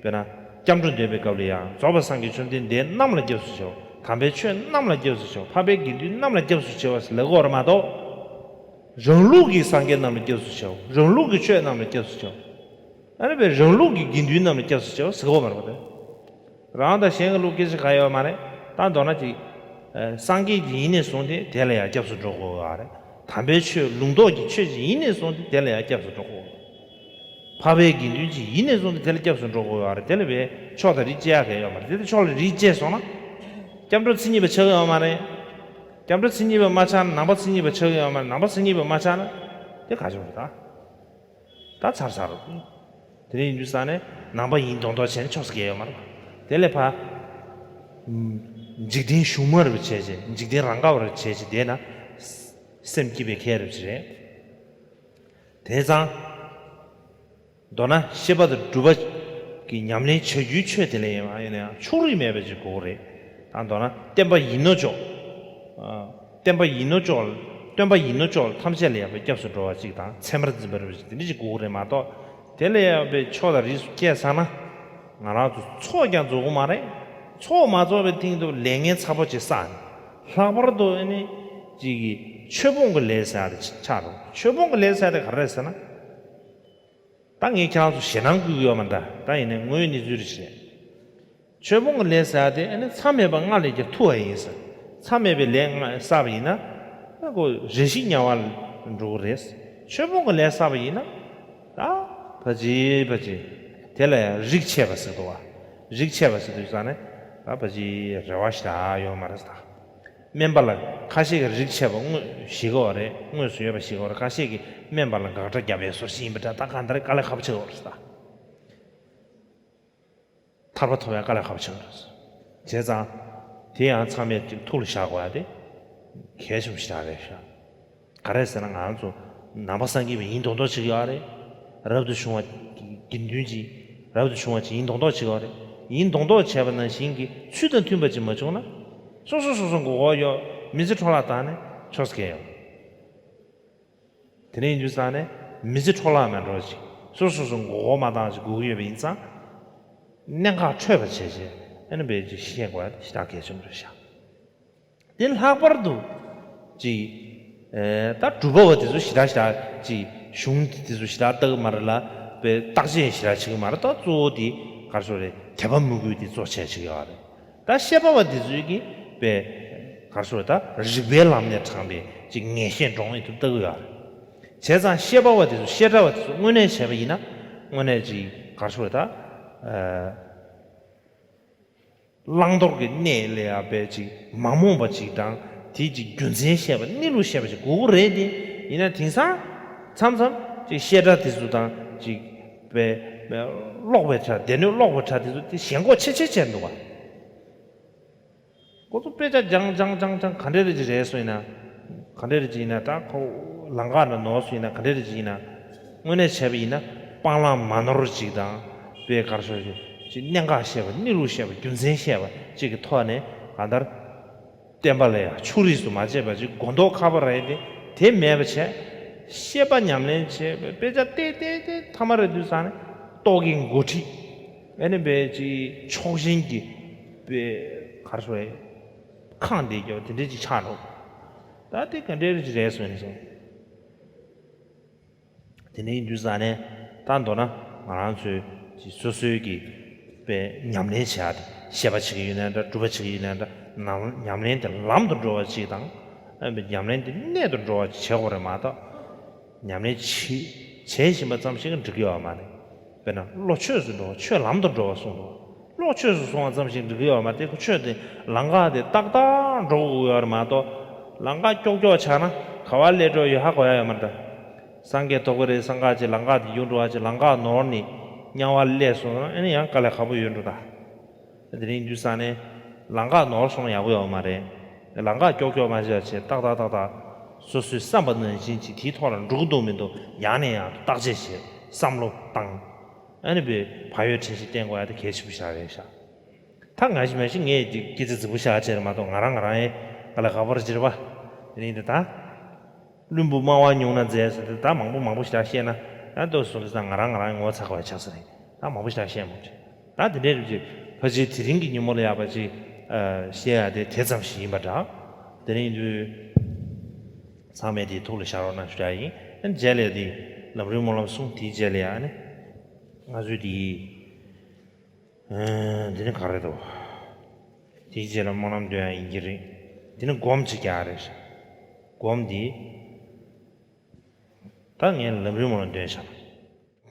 དཔེར་ན་སྐྱབས་འགྲོ་འདོན་པའི་སྐབས་ལ་ཡང་རྫོགས་པའི་སངས་རྒྱས་བཅོམ་ལྡན་འདས་རྣམས་ལ་སྐྱབས་སུ་མཆིའོ། དམ་པའི་ཆོས་རྣམས་ལ་སྐྱབས་སུ་མཆིའོ། འཕགས་པའི་དགེ་འདུན་རྣམས་ལ་སྐྱབས་སུ་མཆིའོ་ཟེར་ལབ་ཀྱི་ཡོད་རེད་མ་གཏོགས། རང་ལུགས་ཀྱི་སངས་རྒྱས་རྣམས་ལ་སྐྱབས་སུ་མཆིའོ། རང་ལུགས་ཀྱི་ཆོས་རྣམས་ལ་སྐྱབས་སུ་མཆིའོ། ཨ་ནི་བས་རང་ལུགས་ཀྱི་དགེ་འདུན་རྣམས་ལ་སྐྱབས་སུ་མཆིའོ་ཟེར་གྱི་ཡོད་མ་རེད་པ། དེ་རང་དང་གཞན་གྱི་ལུགས་སྐད་ཆ་གང་ཡོད་མ་རེད། ད་མདོར་ན་ཅིག་ཨ་སངས་རྒྱས་ཀྱི་ཡིན་ནས་བཟུང་སྟེ་དེ་ལ་ཡང་སྐྱབས་སུ་འགྲོ་དགོས་པ་རེད། དམ་པའི་ཆོས་ལུང་རྟོགས་ཀྱི་ཆོས་ཅིག་ཡིན་ནས་བཟུང་སྟེ་དེ་ལ་ཡང་སྐྱབས་སུ་འགྲོ་དགོས། འཕགས་པའི་དགེ་འདུན་ཅིག་ཡིན་ནས་བཟུང་སྟེ་དེ་ལ་སྐྱབས་སུ་འགྲོ་དགོས་པ་རེད། དེ་ལ་བས་ཕྱོགས་དང་རིས་བཅད་ཡག་གང་ཡོད་མ་རེད། དེ་ལྟར་ཕྱོགས་ལ་རིས་བཅད་སོང་ན། སྐྱབས་འགྲོ་མཚན་ཉིད་པ་ཆགས་ཀྱི་ཡོད་མ་རེད། སྐྱབས་འགྲོ་མཚན་ཉིད་པ་མ་ཆགས་ན་ནང་པ་མཚན་ཉིད་པ་ཆགས་ཀྱི་ཡོད་མ་རེད། ནང་པ་མཚན་ཉིད་པ་མ་ཆགས་ན་དེ་ག་བྱུང་རེད་ད། ད་ཚར་ཚར་རོ། དེ་ནས་ཡིན་དུས་ས་ནས་ནང་པ་ཡིན་མདོག་མདོག་བྱས་ནས་ཆོག་ས་གལ་ཡོད་མ་རེད། དེ་ལས་ཕ། འཇིག་རྟེན་གཞུང་མ་རེད་བྱས་བྱས། འཇིག་རྟེན་རང་ག་བ་རེད་བྱས་བྱས་བསྡད་ན། སེམས་སྐྱིད་པའི་ཁེ་རེད་བྱས་རེད། དེ་ཙང་། མདོར་ན་བཤད་པ་དང་སྒྲུབ་པ་གི་ཉམས་ལེན་བྱ་རྒྱུའི་ཆོས་དེ་ལ་ཡིན་ན་ཡང་ཕྱོགས་རིས་མེད་པ་ཅིག་དགོས་རེད། ད་མདོར་ན་བསྟན་པ་ཡིན་ནོ་ཅོག་ཨ། བསྟན་པ་ཡིན་ནོ་ཅོག་སྟོན་པ་ཡིན་ནོ་ཅོག་ཐམས་ཅད་ལ་ཡང་སྐྱབས་སུ་འགྲོ་བ་ཅིག་དང་ཚད་མར་འཛིན་པ་རེད་པ་ཅིག་དེ་འདྲ་ཅིག་དགོས་ཀྱི་རེད་མ་གཏོགས། དེ་ལ་ཡང་ཕྱོགས་དང་རིས་སུ་བཅད་ཚར་ན། ང་རང་ཚོ་ཚོགས་ཀྱང་རྫོགས་ཀྱི་མ་རེད། ཚོགས་མ་རྫོགས་པའི་སྟེང་དུ་ལས་ངན་ཚ་པོ་ཅིག་བསགས་ནས། ལྷག་པར་དུ་ཨ་ནི་ཅིག་གི་ཆོས་སྤོང་གི་ལས་ཟེར་ཡ་དེ་ཆགས་འགྲོ། ཆོས་སྤོང་གི་ལས་ཟེར་ཡ་དེ་ག་རེ་རེད་ཟེར་ན། ད་ངས་ཁྱེད་རང་ཚོ་ཞེད་སྣང་སྐུལ་གྱི་ཡོད་མ་རེད། ད་ཡིན་ནའི་དངོས་ཡོད་གནས་ཚུལ་རེད་ཤག་ཆོས་སྤོང་གི་ལས་ཟེར་ཡ་དེ་ཨ་ནི་མཚམས་མེད་པ་ལྔ་ལས་ཀྱང་ཐུ་བ་ཡིན་ཟེར། མཚམས་མེད་པའི་ལས་ལྔ་བསགས་པ་ཡིན་ན། ཨ་ཁོ་རེ་ཞིག་དམྱལ་བ་ལ་འགྲོ་གི་རེད། ཆོས་སྤོང་གི་ལས་བསགས་པ་ཡིན་ན། ད་ཕ་ཅི་ཕ་ཅི། དེ་ལ་ཡང་རིགས་ཆད་པ་ཟེར་འདུག་བ། རིགས་ཆད་པ་ཟེར་དུས་ཙང་ནས་ད་ཕ་ཅི་རེ་བ་ཞིག་ད་ཡོད་མ་རེད་ད། སྨན་པ་ལ་ཁ་ཤས་ཀྱིས་རིགས་ཆད་པ་དངོས་ཞིག་གི་བ་རེད། དངོས་སུ་ཡོད་པ་ཞིག་གི་བ་རེད། ཁ་ཤས་ཀྱིས་སྨན་པ་ལ་དགག་སྒྲ་བརྒྱབ་པའི་བཟོ་ཞིག་ཡིན་པ་འདྲ། ད་གང་ལྟར་དཀའ་ལས་ཁག་པོ་ཆགས་ཀྱི་ཡོད་རེད་ད། ཐར་པ་ཐོབ་པའི་དཀའ་ལས་ཁག་པོ་ཆགས་ཀྱི་ཡོད་རེད། བྱས་ཙང་། དེ་ཡང་ཚང་མས་ཅིག་ཐུགས་ལ་བཞག་དགོས་ཡ་དེ་གལ་ཆེན་པོ་ཞིག་རེད་ཤག་ག་རེ་ཟེར་ན་ང་ཚོ་ནང་པ་སངས་རྒྱས་པ་ཡིན་མདོག་མདོག་བྱེད་ཀྱི་ཡོད་རེད། རབ་ཏུ་བྱུང་བ་དགེ་འདུན་ཅིག་རབ་ཏུ་བྱུང་བ་ཅིག་ཡིན་མདོག་མདོག་བྱེད་ཀྱི་ཡོད་རེད། ཡིན་མདོག་མདོག་བྱས་པ་ནང་བཞིན་གྱི་ཚུལ་དང་མཐུན་པ་ཅིག་མ་བྱུང་ན། སོ་སོ་སོ་སོ་མགོ་སྐོར་ཡོད། མི་ཚེ་འཕྲོ་བརླག་བཏང་ནས་ཆོག་ས་གལ་ཡོད། དེ་ནས་ཡིན་དུས་ཙང་ནས་མི་ཚེ་འཕྲོ་བརླག་མེད་འགྲོ་ཅིག་སོ་སོ་སོ་མགོ་སྐོར་མ་བཏང་ཅིག་དགོས་ཀྱི་ཡོད་པ་ཡིན་ཙང་། གནད་འགག་འཕྲོད་པ་བྱས་བྱས་ཨ་ནི་བས་ཅིག་ཤེས་དགོས་ཡ་དེ་ཞེ་དྲག་གལ་ཆེན་པོ་རེད་ཤག་དེ་ལྷག་པར་དུ་ཅིག་ཨེ་ད་སྒྲུབ་པ་བ་དེ་ཚོ་ཞེ་དྲག་ཞེ་དྲག་ཅིག་གཞུང་དེ་ཚོ་ཞེ་དྲག་ལྟ་གི་མ་རེད་ལ། བས་བརྟག་དཔྱད་ཞེ་དྲག་བྱེད་ཀྱི་མ་རེད། ད་གཙོ་བོ་དེ་ག་རེ་ཟེར་རེད། དད་པ་མོས་གུས་དེ་གཙོ་ཆེ་བྱེད་ཀྱི་ཡོད་རེད། ད་བཤད་པ་བ་དེ་ཚོས་ཀྱིས་བས་ག་རེ་ཟེར་རེད། ད་རིགས་པའི་ལམ་ནས་དྲངས་པའི་ཅིག་ངེས་ཤེས་འདྲོངས་ཡས་དེ་ལྟ་གི་ཡོད་རེད། བྱས་ཙང་བཤད་པ་བ་དེ་ཚོ་བཤད་གྲྭ་བ་དེ་ཚོ་དངོས་གནས་བྱས་པ་ཡིན་ན་དངོས་གནས་ཅིག་ག་རེ་ཟེར་རེད། ད་ཨ། བླང་དོར་གྱི་གནས་ལ་ཡང་བས་ཅིག་མ་རྨོངས་པ་ཅིག་དང་ དེ་ཅིག་རྒྱུ་མཚན་བཤད་པ་གནས་ལུགས་བཤད་པ་ཅིག་དགོས་ཀྱི་རེད་དེ། ཡིན་ན་དེང་སང་མཚམས་མཚམས་ཅིག་བཤད་གྲྭ་དེ་ཚོ་དང་ཅིག་པའི་ཀློག་པའི་གྲྭ་སྡེ་སྣོད་ཀློག་པའི་གྲྭ་དེ་ཚོ་དེ་ཞེན་ཁོག་ཆེ་ཆེ་བྱས་འདུག་བ། ཁོ་ཚོ་དཔེ་ཆ་སྦྱང་སྦྱང་སྦྱང་སྦྱང་ག་འདྲ་རེ་ཅིག་རེད་སོང་ཡིན་ན། ག་འདྲ་རེ་ཅིག་ཡིན་ན་ད་ཁོ་ལམ་ཁ་ནང་ནོར་སོང་ཡིན་ན་ག་འདྲ་རེ་ཅིག་ཡིན་ན། དངོས་གནས་བྱས་པ་ཡིན་ན་སྤང་བླང་མ་ནོར་ཅིག་དང་། དཔེ་གར་སོང་ཅིག་ཅིག་གནད་འགག་བཤད་པ་གནས་ལུགས་བཤད་པ་རྒྱུ་མཚན་བཤད་པ་ཅིག་གི་ཐོག་ནས་གང་ལྟར། བསྟན་པ་ལ་ཡང་ཕྱོགས་རིས་སུ་མ་ཆད་པ་ཅིག་གོ་རྟོགས་ཁ་པར་རེད་དེ། དེ་མེད་པ་བྱས། བཤད་པ་ཉམས་ལེན་བྱས་པའི་དཔེ་ཆ་བལྟས་བལྟས་བལྟས་ཐ་མ་རེ་དུས་ཙང་ནས་རྟོག་གེ་འགོ་ཁྲིད། ཨ་ནི་དཔེ་ཅིག་ཕྱོགས་ཞེན་གྱི་དཔེ་གར་སོང་བས་ཁེངས་བསྡད་རྒྱུ་དེ་འདྲས་ཅིག་ཆགས་འགྲོ། ད་དེ་ག་འདྲས་རེད་ཅིག་རེད་སོང་ནས་སོང་། དེ་འདྲ་ཡིན་དུས་ཙང་ནས་ད་མདོར་ན་ང་རང་ཚོའི་སོ་སོའི་གི་དཔེ་ཉམས་ལེན་བྱེད་ཡ་དེ་བཤད་པ་བྱེད་ཀྱི་ཡོད་ནའང་འདྲ་སྒྲུབ་པ་བྱེད་ཀྱི་ཡོད་ནའང་འདྲ་ནང་ཉམས་ལེན་དེ་ལམ་དུ་འགྲོ་བ་ཅིག་དང་། ཨ་ཉམས་ལེན་དེ་གནད་དུ་འགྲོ་བ་ཅིག་བྱེད་དགོས་རེད་མ་གཏོགས། ཉམས་ལེན་བྱེད་བྱེད་བཞིན་པ་ཙམ་ཞིག་གིས་འགྲིག་གི་ཡོད་མ་རེད། དཔེར་ན་བློ་ཆོས་སུ་འགྲོ་བ་ཆོས་ལམ་དུ་འགྲོ་བ་གསུངས་འདུག་བློ་ཆོས་སུ་སོང་བ་ཙམ་ཞིག་འགྲིག་གི་ཡོད་མ་རེད། ཁོ་ཆོས་དེ་ལམ་ཁ་དེ་ཏག་ཏག་འགྲོ་དགོས་ཡོད་རེད་མ་གཏོགས། ལམ་ཁ་ཀྱོག་ཀྱོག་ཆགས་ན་ག་བ་སླེབས་འགྲོ་ཡོད་ཧ་གོ་ཡ་ཡོད་མ་རེད་ད། སངས་རྒྱས་ཐོབ་ཀྱི་རེད་བསམ་ཁ་ཅིག་ལམ་ཁ་དེ་ཡུལ་འགྲོ་བ་ཅིག་ལམ་ཁ་ནོར་ནས་དམྱལ་བ་སླེབས་སོང་ན་ཨ་ནི་ཡང་དཀའ་ལས་ཁག་པོ་ཡོད་འགྲོ་ད། དེ་རིང་དུས་སང་ནས་ལམ་ཁ་ནོར་སོང་ན་ཡག་པོ་ཡོད་མ་རེད། ལམ་ཁ་ཀྱོག་ཀྱོག་མ་བྱས་བྱས་ཏག་ཏག་ཏག་ཏག་སོ་སོའི་བསམ་པ་ནང་བཞིན་གྱི་དེའི་ཐོག་ལ་འགྲོ་གི་འདུག་མི་འདུག་ཡང་ནས་ཡང་དུ་བརྟག་དཔྱད་བྱེད་བསམ་བློ་བཏང་། ཨ་ནི་བའི་བག་ཡོད་དྲན་ཤེས་བསྟེན་དགོས་ཡ་དེ་གལ་ཆེན་པོ་ཞིག་རེད་ཤག་ད་ང་ཞིག་མ་ཞིག་ངས་ཀྱི་སྐད་ཆ་རྫིག་པོ་ཞིག་བྱས་རེད་མ་གཏོགས་ང་རང་ང་རང་ཡིན་ག་ལ་ག་པར་བྱེད་རེད་པ། དེ་རིང་དེ་ད། བླུན་པོ་སྨྲ་བ་ཉུང་ན་མཛེས་ཟེར་ཏེ་ད་མང་པོ་མང་པོ་ཞིག་བཤད་ན་ཡང་ཏོག་ཙམ་ལ་ང་རང་ང་རང་ངོ་ཚ་དགོས་པ་ཆགས་ས་རེད། ད་མང་པོ་ཞིག་བཤད་མ་བྱེད། ད་དེ་འདྲའི་རིགས་ཀྱི་ཕལ་ཆེར་དེ་རིང་གི་ཉིན་མོ་ལ་ཡག་པ་ཅིག་བཤད་ཡ་དེ་དེ་ཙམ་ཞིག་ཡིན་པ་འདྲ། དེ་རིང་དུས་ཚང་མས་དེ་ཐུགས་ལ་བཞག་རོགས་གནང་ཞུ་ཡ་ཡིན། རྗེས་ལ་དེ་ལམ་རིམ་སྨོན་ལམ་གསུམ་དེའི་རྗེས་ལ་ཡ་ནི་ང་ཚོས་དེ། འདི་ནི་ག་རེ་འདུག་དེའི་རྗེས་ལ་སྨོན་ལམ་འདོན་ཡ་ཡིན་གྱི་རེད། འདི་ནི་སྒོམ་ཅིག་རྒྱག་རེད་ཤག་སྒོམ་འདི། ད་ངས་ལམ་རིམ་སྨོན་ལམ་འདོན་བཞག